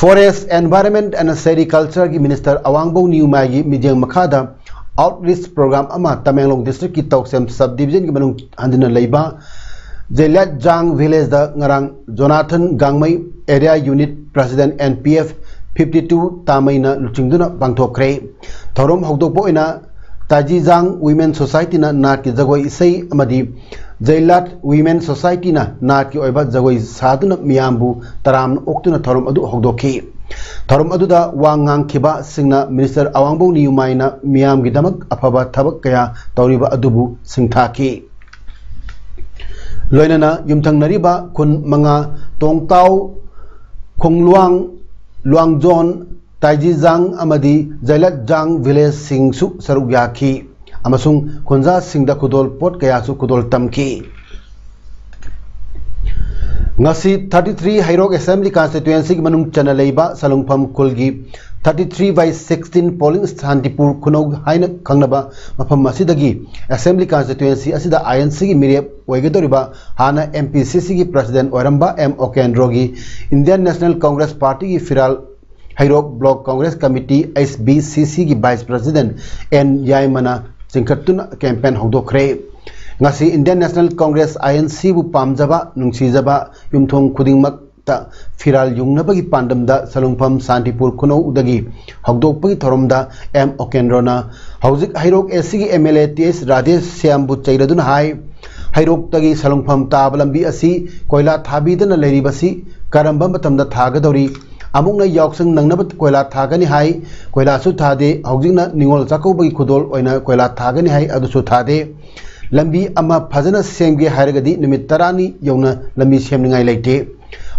Forest, Environment and Sericultureꯒꯤ Minister ꯑꯋꯥꯡꯕꯧ ꯅꯤꯌꯨꯃꯥꯏꯒꯤ ꯃꯤꯠꯌꯦꯡ ꯃꯈꯥꯗ outreach program ꯑꯃ ꯇꯃꯦꯡꯂꯣꯡ districtꯀꯤ ꯇꯧꯁꯦꯝ sub divisionꯒꯤ ꯃꯅꯨꯡ ꯍꯟꯖꯤꯟꯅ ꯂꯩꯕ ꯖꯦꯂꯥꯠꯖꯥꯡ villageꯗ ꯉꯔꯥꯡ Jonathan Gangmei, Area Unit President, N P F fifty two ꯇꯥꯃꯩꯅ ꯂꯨꯆꯤꯡꯗꯨꯅ ꯄꯥꯡꯊꯣꯛꯈ꯭ꯔꯦ꯫ ꯊꯧꯔꯝ ꯍꯧꯗꯣꯛꯄ ꯑꯣꯏꯅ ꯇꯥꯏꯖꯤꯖꯥꯡ Women Societyꯅ ꯅꯥꯠꯀꯤ ꯖꯒꯣꯏ ꯏꯁꯩ ꯑꯃꯗꯤ ꯖꯩꯂꯥꯠ Women Societyꯅ ꯅꯥꯠꯀꯤ ꯑꯣꯏꯕ ꯖꯒꯣꯏ ꯁꯥꯗꯨꯅ ꯃꯤꯌꯥꯝꯕꯨ ꯇꯔꯥꯝꯅ ꯑꯣꯛꯇꯨꯅ ꯊꯧꯔꯝ ꯑꯗꯨ ꯍꯧꯗꯣꯛꯈꯤ꯫ ꯊꯧꯔꯝ ꯑꯗꯨꯗ ꯋꯥ ꯉꯥꯡꯈꯤꯕꯁꯤꯡꯅ Minister ꯑꯋꯥꯡꯕꯧ ꯅꯤꯌꯨꯃꯥꯏꯅ ꯃꯤꯌꯥꯝꯒꯤꯗꯃꯛ ꯑꯐꯕ ꯊꯕꯛ ꯀꯌꯥ ꯇꯧꯔꯤꯕ ꯑꯗꯨꯕꯨ ꯁꯤꯡꯊꯥꯈꯤ꯫ ꯂꯣꯏꯅꯅ ꯌꯨꯝꯊꯪꯅꯔꯤꯕ ꯈꯨꯟ ꯃꯉꯥ, ꯇꯣꯡꯇꯥꯎ, ꯈꯣꯡꯂꯨꯋꯥꯡ, ꯂꯨꯋꯥꯡꯖꯣꯟ, ꯇꯥꯏꯖꯤꯖꯥꯡ ꯑꯃꯗꯤ ꯖꯩꯂꯠꯖꯥꯡ villageꯁꯤꯡꯁꯨ ꯁꯔꯨꯛ ꯌꯥꯈꯤ ꯑꯃꯁꯨꯡ ꯈꯨꯟꯖꯥꯁꯤꯡꯗ ꯈꯨꯗꯣꯜ ꯄꯣꯠ ꯀꯌꯥꯁꯨ ꯈꯨꯗꯣꯜ ꯇꯝꯈꯤ꯫ ꯉꯁꯤ thirty three ꯍꯩꯔꯣꯛ Assembly Constituencyꯒꯤ ꯃꯅꯨꯡ ꯆꯟꯅ ꯂꯩꯕ ꯁꯂꯨꯡꯐꯝ ꯈꯨꯜꯒꯤ thirty three by sixteen polling ꯁꯥꯟꯇꯤꯄꯨꯔ ꯈꯨꯅꯧ ꯍꯥꯏꯅ ꯈꯪꯅꯕ ꯃꯐꯝ ꯑꯁꯤꯗꯒꯤ Assembly Constituency ꯑꯁꯤꯗ INCꯒꯤ ꯃꯤꯔꯦꯞ ꯑꯣꯏꯒꯗꯧꯔꯤꯕ ꯍꯥꯟꯅ MPCCꯒꯤ President ꯑꯣꯏꯔꯝꯕ M ꯑꯣꯀꯦꯟꯗ꯭ꯔꯣꯒꯤ Indian National Congress Partyꯒꯤ ꯐꯤꯔꯥꯜ ꯍꯩꯔꯣꯛ Block Congress Committee, HBCCꯒꯤ Vice President N ꯌꯥꯏꯃꯅ ꯆꯤꯡꯈꯠꯇꯨꯅ campaign ꯍꯧꯗꯣꯛꯈ꯭ꯔꯦ꯫ ꯉꯁꯤ Indian National Congress, INCꯕꯨ ꯄꯥꯝꯖꯕ, ꯅꯨꯡꯁꯤꯖꯕ ꯌꯨꯝꯊꯣꯡ ꯈꯨꯗꯤꯡꯃꯛꯇ ꯐꯤꯔꯥꯜ ꯌꯨꯡꯅꯕꯒꯤ ꯄꯥꯟꯗꯝꯗ ꯁꯂꯨꯡꯐꯝ ꯁꯥꯟꯇꯤꯄꯨꯔ ꯈꯨꯅꯧꯗꯒꯤ ꯍꯧꯗꯣꯛꯄꯒꯤ ꯊꯧꯔꯝꯗ M ꯑꯣꯀꯦꯟꯗ꯭ꯔꯣꯅ ꯍꯧꯖꯤꯛ ꯍꯩꯔꯣꯛ ACꯒꯤ MLA Th ꯔꯥꯙꯦ ꯁ꯭ꯌꯥꯝꯕꯨ ꯆꯩꯔꯗꯨꯅ ꯍꯥꯏ, ꯍꯩꯔꯣꯛꯇꯒꯤ ꯁꯂꯨꯡꯐꯝ ꯇꯥꯕ ꯂꯝꯕꯤ ꯑꯁꯤ ꯀꯣꯏꯂꯥ ꯊꯥꯕꯤꯗꯅ ꯂꯩꯔꯤꯕꯁꯤ ꯀꯔꯝꯕ ꯃꯇꯝꯗ ꯊꯥꯒꯗꯧꯔꯤ? ꯑꯃꯨꯛꯅ ꯌꯥꯎꯁꯪ ꯅꯪꯅꯕ ꯀꯣꯏꯂꯥ ꯊꯥꯒꯅꯤ ꯍꯥꯏ, ꯀꯣꯏꯂꯥꯁꯨ ꯊꯥꯗꯦ꯫ ꯍꯧꯖꯤꯛꯅ ꯅꯤꯉꯣꯜ ꯆꯥꯛꯀꯧꯕꯒꯤ ꯈꯨꯗꯣꯜ ꯑꯣꯏꯅ ꯀꯣꯏꯂꯥ ꯊꯥꯒꯅꯤ ꯍꯥꯏ, ꯑꯗꯨꯁꯨ ꯊꯥꯗꯦ꯫ ꯂꯝꯕꯤ ꯑꯃ ꯐꯖꯅ ꯁꯦꯝꯒꯦ ꯍꯥꯏꯔꯒꯗꯤ ꯅꯨꯃꯤꯠ ꯇꯔꯥꯅꯤ ꯌꯧꯅ ꯂꯝꯕꯤ ꯁꯦꯝꯅꯤꯡꯉꯥꯏ ꯂꯩꯇꯦ꯫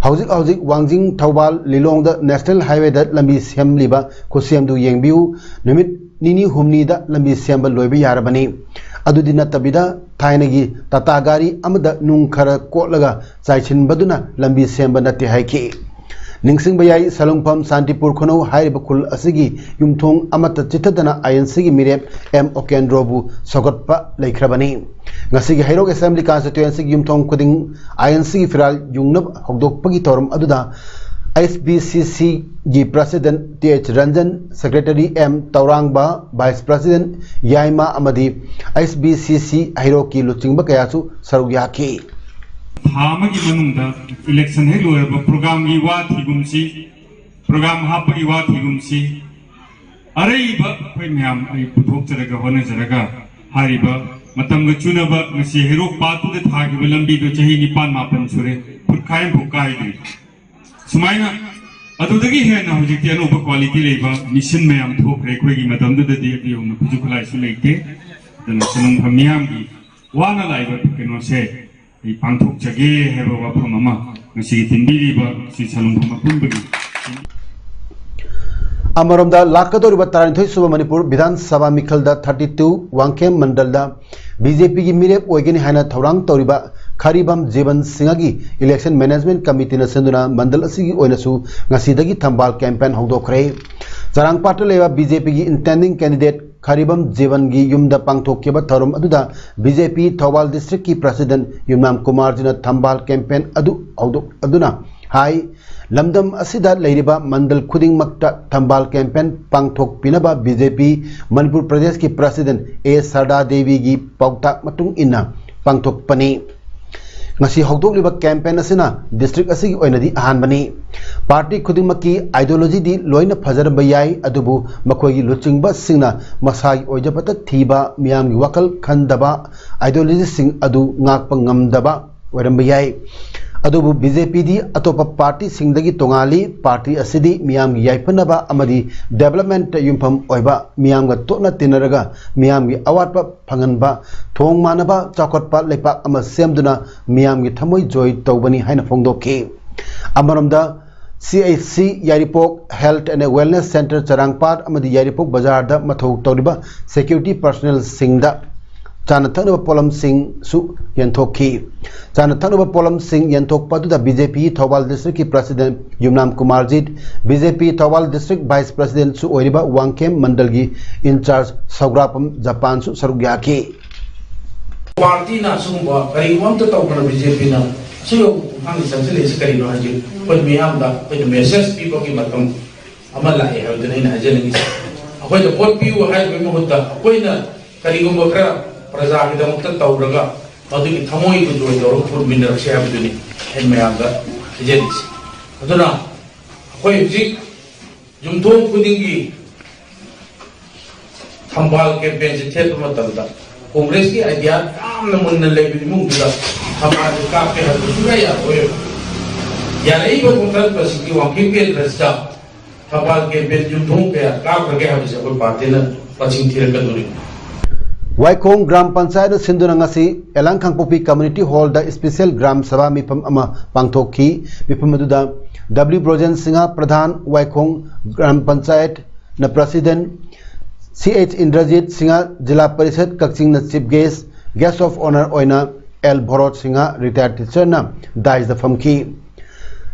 ꯍꯧꯖꯤꯛ ꯍꯧꯖꯤꯛ ꯋꯥꯡꯖꯤꯡ ꯊꯧꯕꯥꯜ ꯂꯤꯂꯣꯡꯗ National Highwayꯗ ꯂꯝꯕꯤ ꯁꯦꯝꯂꯤꯕ ꯈꯨꯠꯁꯦꯝꯗꯨ ꯌꯦꯡꯕꯤꯌꯨ꯫ ꯅꯨꯃꯤꯠ ꯅꯤꯅꯤ ꯍꯨꯝꯅꯤꯗ ꯂꯝꯕꯤ ꯁꯦꯝꯕ ꯂꯣꯏꯕ ꯌꯥꯔꯕꯅꯤ꯫ ꯑꯗꯨꯗꯤ ꯅꯠꯇꯕꯤꯗ ꯊꯥꯏꯅꯒꯤ ꯇꯥꯇꯥ ꯒꯥꯔꯤ ꯑꯃꯗ ꯅꯨꯡ ꯈꯔ ꯀꯣꯠꯂꯒ ꯆꯥꯏꯁꯤꯟꯕꯗꯨꯅ ꯂꯝꯕꯤ ꯁꯦꯝꯕ ꯅꯠꯇꯦ ꯍꯥꯏꯈꯤ꯫ ꯅꯤꯡꯁꯤꯡꯕ ꯌꯥꯏ, ꯁꯂꯨꯡꯐꯝ ꯁꯥꯟꯇꯤꯄꯨꯔ ꯈꯨꯅꯧ ꯍꯥꯏꯔꯤꯕ ꯈꯨꯜ ꯑꯁꯤꯒꯤ ꯌꯨꯝꯊꯣꯡ ꯑꯃꯠꯇ ꯆꯤꯠꯊꯗꯅ ꯑꯥꯏ ꯑꯦꯟ ꯁꯤꯒꯤ ꯃꯤꯔꯦꯞ ꯑꯦꯝ ꯑꯣꯀꯦꯟꯗ꯭ꯔꯣꯕꯨ ꯁꯧꯒꯠꯄ ꯂꯩꯈ꯭ꯔꯕꯅꯤ꯫ ꯉꯁꯤꯒꯤ ꯍꯩꯔꯣꯛ ꯑꯦꯁꯦꯝꯕ꯭ꯂꯤ ꯀꯟꯁꯇꯤꯇ꯭ꯋꯦꯟꯁꯤꯒꯤ ꯌꯨꯝꯊꯣꯡ ꯈꯨꯗꯤꯡ ꯑꯥꯏ ꯑꯦꯟ ꯁꯤꯒꯤ ꯐꯤꯔꯥꯜ ꯌꯨꯡꯅꯕ ꯍꯧꯗꯣꯛꯄꯒꯤ ꯊꯧꯔꯝ ꯑꯗꯨꯗ ꯑꯩꯆ ꯕꯤ ꯁꯤ ꯁꯤꯒꯤ president T H Ranjan, secretary M Tourangba, vice president Yaima ꯑꯃꯗꯤ ꯑꯩꯆ ꯕꯤ ꯁꯤ ꯁꯤ ꯍꯩꯔꯣꯛꯀꯤ ꯂꯨꯆꯤꯡꯕ ꯀꯌꯥꯁꯨ ꯁꯔꯨꯛ ꯌꯥꯈꯤ꯫ ꯊꯥ ꯑꯃꯒꯤ ꯃꯅꯨꯡꯗ ꯏꯂꯦꯛꯁꯟ ꯍꯦꯛ ꯂꯣꯏꯔꯕ ꯄ꯭ꯔꯣꯒ꯭ꯔꯥꯝꯒꯤ ꯋꯥ ꯊꯤꯒꯨꯝꯁꯤ, ꯄ꯭ꯔꯣꯒ꯭ꯔꯥꯝ ꯍꯥꯞꯄꯒꯤ ꯋꯥ ꯊꯤꯒꯨꯝꯁꯤ, ꯑꯔꯩꯕ ꯑꯩꯈꯣꯏ ꯃꯌꯥꯝ ꯑꯩ ꯄꯨꯊꯣꯛꯆꯔꯒ ꯍꯣꯠꯅꯖꯔꯒ ꯍꯥꯏꯔꯤꯕ ꯃꯇꯝꯒ ꯆꯨꯅꯕ ꯉꯁꯤ ꯍꯩꯔꯣꯛ ꯄꯥꯠꯇꯨꯗ ꯊꯥꯈꯤꯕ ꯂꯝꯕꯤꯗꯨ ꯆꯍꯤ ꯅꯤꯄꯥꯟ ꯃꯥꯄꯟ ꯁꯨꯔꯦ, ꯐꯨꯠ ꯈꯥꯏ ꯑꯃꯐꯥꯎ ꯀꯥꯏꯗ꯭ꯔꯤ꯫ ꯁꯨꯃꯥꯏꯅ ꯑꯗꯨꯗꯒꯤ ꯍꯦꯟꯅ ꯍꯧꯖꯤꯛꯇꯤ ꯑꯅꯧꯕ ꯀ꯭ꯋꯥꯂꯤꯇꯤ ꯂꯩꯕ ꯃꯤꯁꯤꯟ ꯃꯌꯥꯝ ꯊꯣꯛꯈ꯭ꯔꯦ꯫ ꯑꯩꯈꯣꯏꯒꯤ ꯃꯇꯝꯗꯨꯗꯗꯤ ꯑꯗꯨ ꯌꯧꯅ ꯈꯨꯠꯁꯨ ꯈꯨꯠꯂꯥꯏꯁꯨ ꯂꯩꯇꯦ꯫ ꯑꯗꯨꯅ ꯁꯦꯟꯃꯤꯠꯂꯣꯟ ꯃꯤꯌꯥꯝꯒꯤ ꯋꯥꯅ ꯂꯥꯛꯏꯕ ꯀꯩꯅꯣꯁꯦ ꯑꯩ ꯄꯥꯡꯊꯣꯛꯆꯒꯦ ꯍꯥꯏꯕ ꯋꯥꯐꯝ ꯑꯃ ꯉꯁꯤꯒꯤ ꯇꯤꯟꯕꯤꯔꯤꯕ ꯁꯤ ꯁꯂꯨꯡꯐꯝ ꯑꯄꯨꯟꯕꯒꯤ ꯑꯃꯔꯣꯝꯗ, ꯂꯥꯛꯀꯗꯧꯔꯤꯕ ꯇꯔꯥꯅꯤꯊꯣꯏ ꯁꯨꯕ ꯃꯅꯤꯄꯨꯔ ꯕꯤꯙꯥꯟ ꯁꯚꯥ ꯃꯤꯈꯜꯗ ꯊꯥꯔꯇꯤ ꯇꯨ ꯋꯥꯡꯈꯦꯝ ꯃꯟꯗꯜꯗ ꯕꯤ ꯖꯦ ꯄꯤꯒꯤ ꯃꯤꯔꯦꯞ ꯑꯣꯏꯒꯅꯤ ꯍꯥꯏꯅ ꯊꯧꯔꯥꯡ ꯇꯧꯔꯤꯕ ꯈꯥꯔꯤꯕꯝ ꯖꯤꯕꯟ ꯁꯤꯡꯍꯒꯤ ꯏꯂꯦꯛꯁꯟ ꯃꯦꯅꯦꯖꯃꯦꯟꯠ ꯀꯃꯤꯇꯤꯅ ꯁꯤꯟꯗꯨꯅ ꯃꯟꯗꯜ ꯑꯁꯤꯒꯤ ꯑꯣꯏꯅꯁꯨ ꯉꯁꯤꯗꯒꯤ ꯊꯝꯕꯥꯜ ꯀꯦꯝꯄꯦꯟ ꯍꯧꯗꯣꯛꯈ꯭ꯔꯦ꯫ ꯆꯔꯥꯡꯄꯥꯠꯇ ꯂꯩꯕ ꯕꯤ ꯖꯦ ꯄꯤꯒꯤ ꯏꯟꯇꯦꯟꯗꯤꯡ ꯀꯦꯟꯗꯤꯗꯦꯠ ꯈꯥꯔꯤꯕꯝ ꯖꯤꯕꯟꯒꯤ ꯌꯨꯝꯗ ꯄꯥꯡꯊꯣꯛꯈꯤꯕ ꯊꯧꯔꯝ ꯑꯗꯨꯗ ꯕꯤ ꯖꯦ ꯄꯤ ꯊꯧꯕꯥꯜ ꯗꯤꯁꯇ꯭ꯔꯤꯛꯀꯤ ꯄ꯭ꯔꯁꯤꯗꯦꯟꯠ ꯌꯨꯝꯅꯥꯝ ꯀꯨꯃꯥꯔꯖꯤꯅ ꯊꯝꯕꯥꯜ ꯀꯦꯝꯄꯦꯟ ꯑꯗꯨ ꯍꯧꯗꯣꯛ-, ꯑꯗꯨꯅ ꯍꯥꯏ, ꯂꯝꯗꯝ ꯑꯁꯤꯗ ꯂꯩꯔꯤꯕ ꯃꯟꯗꯜ ꯈꯨꯗꯤꯡꯃꯛꯇ ꯊꯝꯕꯥꯜ ꯀꯦꯝꯄꯦꯟ ꯄꯥꯡꯊꯣꯛꯄꯤꯅꯕ ꯕꯤ ꯖꯦ ꯄꯤ ꯃꯅꯤꯄꯨꯔ ꯄ꯭ꯔꯗꯦꯁꯀꯤ ꯄ꯭ꯔꯁꯤꯗꯦꯟꯠ ꯑꯦ ꯁꯔꯗꯥ ꯗꯦꯕꯤꯒꯤ ꯄꯥꯎꯇꯥꯛ ꯃꯇꯨꯡ ꯏꯟꯅ ꯄꯥꯡꯊꯣꯛꯄꯅꯤ꯫ ꯉꯁꯤ ꯍꯧꯗꯣꯛꯂꯤꯕ ꯀꯦꯝꯄꯦꯟ ꯑꯁꯤꯅ ꯗꯤꯁꯇ꯭ꯔꯤꯛ ꯑꯁꯤꯒꯤ ꯑꯣꯏꯅꯗꯤ ꯑꯍꯥꯟꯕꯅꯤ꯫ ꯄꯥꯔꯇꯤ ꯈꯨꯗꯤꯡꯃꯛꯀꯤ ideology ꯗꯤ ꯂꯣꯏꯅ ꯐꯖꯔꯝꯕ ꯌꯥꯏ, ꯑꯗꯨꯕꯨ ꯃꯈꯣꯏꯒꯤ ꯂꯨꯆꯤꯡꯕꯁꯤꯡꯅ ꯃꯁꯥꯒꯤ ꯑꯣꯏꯖꯕꯇ ꯊꯤꯕ, ꯃꯤꯌꯥꯝꯒꯤ ꯋꯥꯈꯜ ꯈꯟꯗꯕ ideology ꯁꯤꯡ ꯑꯗꯨ ꯉꯥꯛꯄ ꯉꯝꯗꯕ ꯑꯣꯏꯔꯝꯕ ꯌꯥꯏ꯫ ꯑꯗꯨꯕꯨ ꯕꯤ ꯖꯦ ꯄꯤ ꯗꯤ ꯑꯇꯣꯞꯄ ꯄꯥꯔꯇꯤꯁꯤꯡꯗꯒꯤ ꯇꯣꯉꯥꯜꯂꯤ꯫ ꯄꯥꯔꯇꯤ ꯑꯁꯤꯗꯤ ꯃꯤꯌꯥꯝꯒꯤ ꯌꯥꯏꯐꯅꯕ ꯑꯃꯗꯤ development ꯇ ꯌꯨꯝꯐꯝ ꯑꯣꯏꯕ, ꯃꯤꯌꯥꯝꯒ ꯇꯣꯠꯅ ꯇꯤꯟꯅꯔꯒ ꯃꯤꯌꯥꯝꯒꯤ ꯑꯋꯥꯠꯄ ꯐꯪꯍꯟꯕ, ꯊꯣꯡ ꯃꯥꯟꯅꯕ ꯆꯥꯎꯈꯠꯄ ꯂꯩꯄꯥꯛ ꯑꯃ ꯁꯦꯝꯗꯨꯅ ꯃꯤꯌꯥꯝꯒꯤ ꯊꯃꯣꯏ ꯖꯣꯏ ꯇꯧꯕꯅꯤ ꯍꯥꯏꯅ ꯐꯣꯡꯗꯣꯛꯈꯤ꯫ ꯑꯃꯔꯣꯝꯗ, ꯁꯤ H C Yairipok, Health and Wellness Centre ꯆꯔꯥꯡꯄꯥꯠ ꯑꯃꯗꯤ ꯌꯥꯏꯔꯤꯄꯣꯛ ꯕꯖꯥꯔꯗ ꯃꯊꯧ ꯇꯧꯔꯤꯕ security personnel ꯁꯤꯡꯗ ꯆꯥꯅ ꯊꯛꯅꯕ ꯄꯣꯠꯂꯝꯁꯤꯡꯁꯨ ꯌꯦꯟꯊꯣꯛꯈꯤ꯫ ꯆꯥꯅ ꯊꯛꯅꯕ ꯄꯣꯠꯂꯝꯁꯤꯡ ꯌꯦꯟꯊꯣꯛꯄ ꯑꯗꯨꯗ BJP ꯊꯧꯕꯥꯜ district ꯀꯤ president ꯌꯨꯝꯅꯥꯝ Kumarjit, BJP Thoubal district vice president ꯁꯨ ꯑꯣꯏꯔꯤꯕ ꯋꯥꯡꯈꯦꯝ ꯃꯟꯗꯜꯒꯤ in charge ꯁꯧꯒ꯭ꯔꯥꯄꯝ ꯖꯄꯥꯟꯁꯨ ꯁꯔꯨꯛ ꯌꯥꯈꯤ꯫ ꯄꯥꯔꯇꯤꯅ ꯑꯁꯤꯒꯨꯝꯕ ꯀꯔꯤꯒꯨꯝꯕ ꯑꯝꯇ ꯇꯧꯗꯅ BJP ꯅ ꯑꯁꯤꯒꯨꯝꯕ ꯈꯣꯡꯊꯥꯡꯁꯤ ꯆꯪꯁꯤꯜꯂꯛꯏꯁꯤ ꯀꯔꯤꯅꯣ ꯍꯥꯏꯁꯤ ꯑꯩꯈꯣꯏ ꯃꯤꯌꯥꯝꯗ ꯑꯩꯈꯣꯏꯅ message ꯄꯤꯕꯒꯤ ꯃꯇꯝ ꯑꯃ ꯂꯥꯛꯑꯦ ꯍꯥꯏꯕꯗꯨꯅ ꯑꯩꯅ ꯍꯥꯏꯖꯅꯤꯡꯉꯤꯁꯦ꯫ ꯑꯩꯈꯣꯏꯗ ꯚꯣꯠ ꯄꯤꯌꯨ ꯍꯥꯏꯕꯒꯤ ꯃꯍꯨꯠꯇ ꯑꯩꯈꯣꯏꯅ ꯀꯔꯤꯒꯨꯝꯕ ꯈꯔ ꯄ꯭ꯔꯖꯥꯒꯤꯗꯃꯛꯇ ꯇꯧꯔꯒ ꯃꯗꯨꯒꯤ ꯊꯃꯣꯏ ꯒꯨꯟꯗꯣꯏ ꯇꯧꯔꯒ ꯄꯨꯟꯃꯤꯟꯅꯔꯁꯤ ꯍꯥꯏꯕꯗꯨꯅꯤ ꯑꯩꯅ ꯃꯌꯥꯝꯗ ꯍꯥꯏꯖꯔꯤꯁꯦ꯫ ꯑꯗꯨꯅ ꯑꯩꯈꯣꯏ ꯍꯧꯖꯤꯛ ꯌꯨꯝꯊꯣꯡ ꯈꯨꯗꯤꯡꯒꯤ ꯊꯝꯕꯥꯜ campaign ꯁꯦ ꯊꯦꯠꯄ ꯃꯇꯝꯗ Congress ꯀꯤ idea ꯌꯥꯝꯅ ꯃꯨꯟꯅ ꯂꯩꯕ ꯏꯃꯨꯡꯗꯨꯗ ꯊꯝꯕꯥꯜꯁꯦ ꯀꯥꯞꯀꯦ ꯍꯥꯏꯕꯗꯨ ꯁꯨꯡꯌꯥ ꯌꯥꯔꯣꯏ꯫ ꯌꯥꯔꯛꯏꯕ ꯈꯣꯡꯊꯥꯡꯁꯤꯡꯒꯤ ꯋꯥꯡꯈꯩ ꯀꯦꯟꯗ꯭ꯔꯁꯤꯗ ꯊꯝꯕꯥꯜ campaign ꯌꯨꯝꯊꯣꯡ ꯀꯌꯥ ꯀꯥꯞꯈ꯭ꯔꯒꯦ ꯍꯥꯏꯕꯁꯦ ꯑꯩꯈꯣꯏ ꯄꯥꯔꯇꯤꯅ ꯃꯁꯤꯡ ꯊꯤꯔꯛꯀꯗꯧꯔꯤ꯫ ꯋꯥꯏꯈꯣꯡ ꯒ꯭ꯔꯥꯝ ꯄꯟꯆꯥꯌꯠ ꯁꯤꯟꯗꯨꯅ ꯉꯁꯤ ꯑꯦꯂꯥꯡꯈꯥꯡꯄꯣꯛꯄꯤ community hall ꯗ special ꯒ꯭ꯔꯥꯝ ꯁꯚꯥ ꯃꯤꯐꯝ ꯑꯃ ꯄꯥꯡꯊꯣꯛꯈꯤ꯫ ꯃꯤꯐꯝ ꯑꯗꯨꯗ W ꯕ꯭ꯔꯣꯖꯦꯟ ꯁꯤꯡꯍ ꯄ꯭ꯔꯙꯥꯟ, ꯋꯥꯏꯈꯣꯡ ꯒ꯭ꯔꯥꯝ ꯄꯟꯆꯥꯌꯠ ꯅ president, C H Indrajit Singh zila parishad ꯀꯛꯆꯤꯡꯅ chief guest, guest of honour ꯑꯣꯏꯅ L ꯚꯣꯔꯣꯠ ꯁꯤꯡꯍ retired teacher ꯅ dais ꯗ ꯐꯝꯈꯤ꯫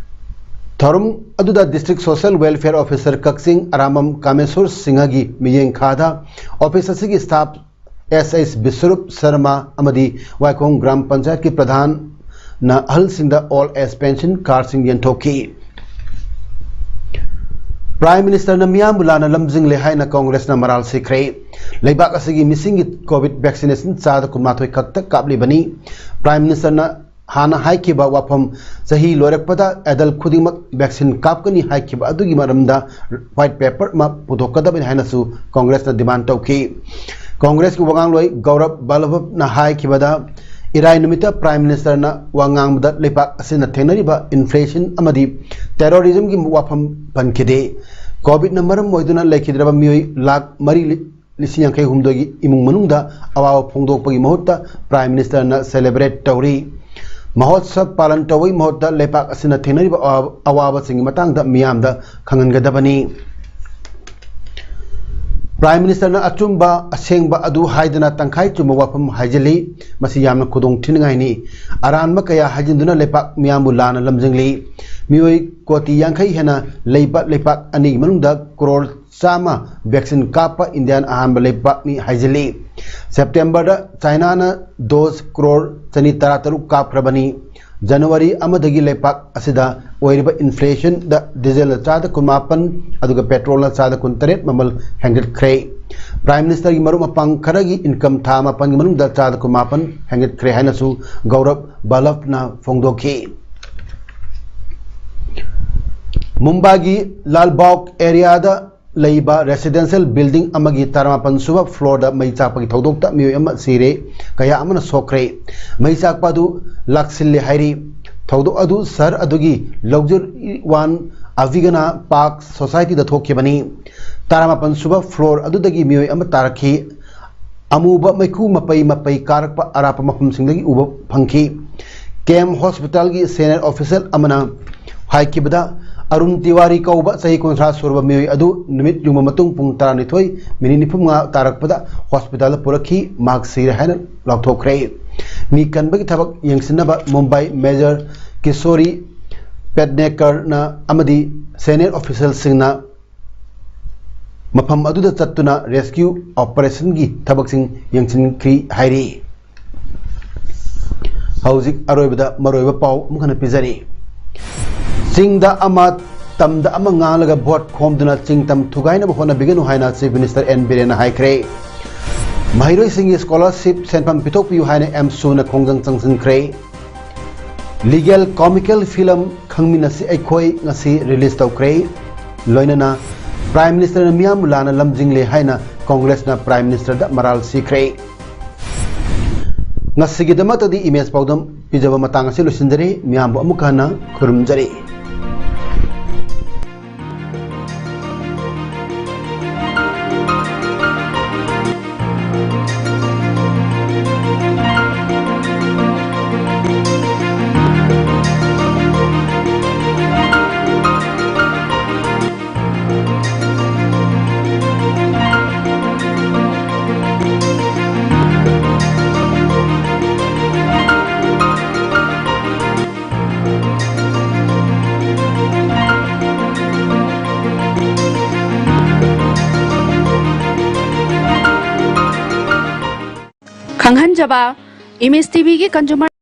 ꯊꯧꯔꯝ ꯑꯗꯨꯗ district social welfare officer ꯀꯛꯆꯤꯡ ꯑꯔꯥꯃꯝ ꯀꯥꯃꯦꯁꯣꯔ ꯁꯤꯡꯍꯒꯤ ꯃꯤꯠꯌꯦꯡ ꯈꯥꯗ office ꯑꯁꯤꯒꯤ staff S H ꯕꯤꯁ꯭ꯋꯔꯨꯞ ꯁꯔꯃ ꯑꯃꯗꯤ ꯋꯥꯏꯈꯣꯡ ꯒ꯭ꯔꯥꯝ ꯄꯟꯆꯥꯌꯠꯀꯤ ꯄ꯭ꯔꯙꯥꯟꯅ ꯑꯍꯜꯁꯤꯡꯗ old age pension card ꯁꯤꯡ ꯌꯦꯟꯊꯣꯛꯈꯤ꯫ Prime Minister ꯅ ꯃꯤꯌꯥꯝꯕꯨ ꯂꯥꯟꯅ ꯂꯝꯖꯤꯡꯂꯦ ꯍꯥꯏꯅ Congress ꯅ ꯃꯔꯥꯜ ꯁꯤꯈ꯭ꯔꯦ꯫ ꯂꯩꯕꯥꯛ ꯑꯁꯤꯒꯤ ꯃꯤꯁꯤꯡꯒꯤ COVID vaccination ꯆꯥꯗ ꯀꯨꯟꯃꯥꯊꯣꯏ ꯈꯛꯇ ꯀꯥꯞꯂꯤꯕꯅꯤ꯫ Prime Minister ꯅ ꯍꯥꯟꯅ ꯍꯥꯏꯈꯤꯕ ꯋꯥꯐꯝ ꯆꯍꯤ ꯂꯣꯏꯔꯛꯄꯗ adult ꯈꯨꯗꯤꯡꯃꯛ vaccine ꯀꯥꯞꯀꯅꯤ ꯍꯥꯏꯈꯤꯕ ꯑꯗꯨꯒꯤ ꯃꯔꯝꯗ white paper ꯑꯃ ꯄꯨꯊꯣꯛꯀꯗꯕꯅꯤ ꯍꯥꯏꯅꯁꯨ Congress ꯅ demand ꯇꯧꯈꯤ꯫ Congress ꯀꯤ ꯋꯥꯉꯥꯡꯂꯣꯏ ꯒꯧꯔꯕ ꯕꯜꯂꯚꯅ ꯍꯥꯏꯈꯤꯕꯗ, ꯏꯔꯥꯏ ꯅꯨꯃꯤꯠꯇ Prime Minister ꯅ ꯋꯥ ꯉꯥꯡꯕꯗ ꯂꯩꯕꯥꯛ ꯑꯁꯤꯅ ꯊꯦꯡꯅꯔꯤꯕ inflation ꯑꯃꯗꯤ terrorism ꯒꯤ ꯋꯥꯐꯝ ꯄꯟꯈꯤꯗꯦ꯫ COVID ꯅ ꯃꯔꯝ ꯑꯣꯏꯗꯨꯅ ꯂꯩꯈꯤꯗ꯭ꯔꯕ ꯃꯤꯑꯣꯏ ꯂꯥꯈ ꯃꯔꯤ ꯂꯤꯁꯤꯡ ꯌꯥꯡꯈꯩ ꯍꯨꯝꯗꯣꯏꯒꯤ ꯏꯃꯨꯡ ꯃꯅꯨꯡꯗ ꯑꯋꯥꯕ ꯐꯣꯡꯗꯣꯛꯄꯒꯤ ꯃꯍꯨꯠꯇ Prime Minister ꯅ celebrate ꯇꯧꯔꯤ꯫ ꯃꯍꯣꯠꯁꯕ ꯄꯥꯂꯟ ꯇꯧꯕꯒꯤ ꯃꯍꯨꯠꯇ ꯂꯩꯕꯥꯛ ꯑꯁꯤꯅ ꯊꯦꯡꯅꯔꯤꯕ ꯑꯋꯥꯕ-, ꯑꯋꯥꯕꯁꯤꯡꯒꯤ ꯃꯇꯥꯡꯗ ꯃꯤꯌꯥꯝꯗ ꯈꯪꯍꯟꯒꯗꯕꯅꯤ꯫ Prime Ministerꯅ ꯑꯆꯨꯝꯕ ꯑꯁꯦꯡꯕ ꯑꯗꯨ ꯍꯥꯏꯗꯅ ꯇꯪꯈꯥꯏ ꯆꯨꯝꯕ ꯋꯥꯐꯝ ꯍꯥꯏꯖꯤꯜꯂꯤ꯫ ꯃꯁꯤ ꯌꯥꯝꯅ ꯈꯨꯗꯣꯡ ꯊꯤꯅꯤꯡꯉꯥꯏꯅꯤ꯫ ꯑꯔꯥꯟꯕ ꯀꯌꯥ ꯍꯥꯏꯖꯤꯟꯗꯨꯅ ꯂꯩꯄꯥꯛ ꯃꯤꯌꯥꯝꯕꯨ ꯂꯥꯟꯅ ꯂꯝꯖꯤꯡꯂꯤ꯫ ꯃꯤꯑꯣꯏ ꯀꯣꯇꯤ ꯌꯥꯡꯈꯩ ꯍꯦꯟꯅ ꯂꯩꯕ ꯂꯩꯄꯥꯛ ꯑꯅꯤꯒꯤ ꯃꯅꯨꯡꯗ ꯀ꯭ꯔꯣꯔ ꯆꯥꯝꯃ vaccine ꯀꯥꯞꯄ ꯏꯟꯗꯤꯌꯥꯅ ꯑꯍꯥꯟꯕ ꯂꯩꯄꯥꯛꯅꯤ ꯍꯥꯏꯖꯤꯜꯂꯤ꯫ ꯁꯦꯞꯇꯦꯝꯕꯔꯗ ꯆꯥꯏꯅꯥꯅ dose ꯀ꯭ꯔꯣꯔ ꯆꯅꯤ ꯇꯔꯥꯇꯔꯨꯛ ꯀꯥꯞꯈ꯭ꯔꯕꯅꯤ꯫ ꯖꯅꯋꯥꯔꯤ ꯑꯃꯗꯒꯤ ꯂꯩꯄꯥꯛ ꯑꯁꯤꯗ ꯑꯣꯏꯔꯤꯕ inflationꯗ dieselꯅ ꯆꯥꯗ ꯀꯨꯟꯃꯥꯄꯟ ꯑꯗꯨꯒ petrolꯅ ꯆꯥꯗ ꯀꯨꯟꯇꯔꯦꯠ ꯃꯃꯜ ꯍꯦꯟꯒꯠꯈ꯭ꯔꯦ꯫ Prime Ministerꯒꯤ ꯃꯔꯨꯞ ꯃꯄꯥꯡ ꯈꯔꯒꯤ income ꯊꯥ ꯃꯥꯄꯟꯒꯤ ꯃꯅꯨꯡꯗ ꯆꯥꯗ ꯀꯨꯟꯃꯥꯄꯟ ꯍꯦꯟꯒꯠꯈ꯭ꯔꯦ ꯍꯥꯏꯅꯁꯨ ꯒꯧꯔꯕ ꯕꯂꯚꯅ ꯐꯣꯡꯗꯣꯛꯈꯤ꯫ ꯃꯨꯝꯕꯥꯏꯒꯤ ꯂꯥꯜꯕꯥꯒ areaꯗ ꯂꯩꯕ residential building ꯑꯃꯒꯤ ꯇꯔꯥꯃꯥꯄꯟ ꯁꯨꯕ floorꯗ ꯃꯩ ꯆꯥꯛꯄꯒꯤ ꯊꯧꯗꯣꯛꯇ ꯃꯤꯑꯣꯏ ꯑꯃ ꯁꯤꯔꯦ, ꯀꯌꯥ ꯑꯃꯅ ꯁꯣꯛꯈ꯭ꯔꯦ꯫ ꯃꯩ ꯆꯥꯛꯄ ꯑꯗꯨ ꯂꯥꯛꯁꯤꯜꯂꯦ ꯍꯥꯏꯔꯤ꯫ ꯊꯧꯗꯣꯛ ꯑꯗꯨ ꯁꯍꯔ ꯑꯗꯨꯒꯤ Luxury One Avigana Park Societyꯗ ꯊꯣꯛꯈꯤꯕꯅꯤ꯫ ꯇꯔꯥꯃꯥꯄꯟ ꯁꯨꯕ floor ꯑꯗꯨꯗꯒꯤ ꯃꯤꯑꯣꯏ ꯑꯃ ꯇꯥꯔꯛꯈꯤ꯫ ꯑꯃꯨꯕ ꯃꯩꯈꯨ ꯃꯄꯩ ꯃꯄꯩ ꯀꯥꯔꯛꯄ ꯑꯔꯥꯞꯄ ꯃꯐꯝꯁꯤꯡꯗꯒꯤ ꯎꯕ ꯐꯪꯈꯤ꯫ KEM Hospitalꯒꯤ senior official ꯑꯃꯅ ꯍꯥꯏꯈꯤꯕꯗ, ꯑꯔꯨꯟ ꯇꯤꯋꯥꯔꯤ ꯀꯧꯕ ꯆꯍꯤ ꯀꯨꯟꯊ꯭ꯔꯥ ꯁꯨꯔꯕ ꯃꯤꯑꯣꯏ ꯑꯗꯨ ꯅꯨꯃꯤꯠ ꯌꯨꯡꯕ ꯃꯇꯨꯡ ꯄꯨꯡ ꯇꯔꯥꯅꯤꯊꯣꯏ ꯃꯤꯅꯤꯠ ꯅꯤꯐꯨꯃꯉꯥ ꯇꯥꯔꯛꯄꯗ hospitalꯗ ꯄꯨꯔꯛꯈꯤ꯫ ꯃꯍꯥꯛ ꯁꯤꯔꯦ ꯍꯥꯏꯅ ꯂꯥꯎꯊꯣꯛꯈ꯭ꯔꯦ꯫ ꯃꯤ ꯀꯟꯕꯒꯤ ꯊꯕꯛ ꯌꯦꯡꯁꯤꯟꯅꯕ ꯃꯨꯝꯕꯥꯏ Mayor ꯀꯤꯁꯣꯔꯤ ꯄꯦꯠꯅꯦꯀꯔꯅ ꯑꯃꯗꯤ senior officialꯁꯤꯡꯅ ꯃꯐꯝ ꯑꯗꯨꯗ ꯆꯠꯇꯨꯅ rescue operationꯒꯤ ꯊꯕꯛꯁꯤꯡ ꯌꯦꯡꯁꯤꯟꯈ꯭ꯔꯤ ꯍꯥꯏꯔꯤ꯫ ꯍꯧꯖꯤꯛ ꯑꯔꯣꯏꯕꯗ ꯃꯔꯨꯑꯣꯏꯕ ꯄꯥꯎ ꯑꯃꯨꯛ ꯍꯟꯅ ꯄꯤꯖꯔꯤ꯫ ꯆꯤꯡꯗ ꯑꯃ, ꯇꯝꯗ ꯑꯃ ꯉꯥꯡꯂꯒ vote ꯈꯣꯝꯗꯨꯅ ꯆꯤꯡ ꯇꯝ ꯊꯨꯒꯥꯏꯅꯕ ꯍꯣꯠꯅꯕꯤꯒꯅꯨ ꯍꯥꯏꯅ Chief Minister N ꯕꯤꯔꯦꯟꯅ ꯍꯥꯏꯈ꯭ꯔꯦ꯫ ꯃꯍꯩꯔꯣꯏꯁꯤꯡꯒꯤ scholarship ꯁꯦꯟꯐꯝ ꯄꯤꯊꯣꯛꯄꯤꯌꯨ ꯍꯥꯏꯅ ꯑꯦꯝꯁꯨꯅ ꯈꯣꯡꯖꯪ ꯆꯪꯁꯤꯟꯈ꯭ꯔꯦ꯫ Legal comical film ꯈꯪꯃꯤꯟꯅꯁꯤ ꯑꯩꯈꯣꯏ ꯉꯁꯤ release ꯇꯧꯈ꯭ꯔꯦ꯫ ꯂꯣꯏꯅꯅ Prime Ministerꯅ ꯃꯤꯌꯥꯝꯕꯨ ꯂꯥꯟꯅ ꯂꯝꯖꯤꯡꯂꯦ ꯍꯥꯏꯅ Congressꯅ Prime Ministerꯗ ꯃꯔꯥꯜ ꯁꯤꯈ꯭ꯔꯦ꯫ ꯉꯁꯤꯒꯤꯗꯃꯛꯇꯗꯤ ꯏꯃꯦꯖ ꯄꯥꯎꯗꯝ ꯄꯤꯖꯕ ꯃꯇꯥꯡ ꯑꯁꯤ ꯂꯣꯏꯁꯤꯟꯖꯔꯦ꯫ ꯃꯤꯌꯥꯝꯕꯨ ꯑꯃꯨꯛꯀ ꯍꯟꯅ ꯈꯨꯔꯨꯝꯖꯔꯤ꯫ ꯈꯟꯖꯕ ꯏꯃꯦꯖ ꯇꯤꯚꯤꯒꯤ ꯀꯟꯖꯨꯃꯔ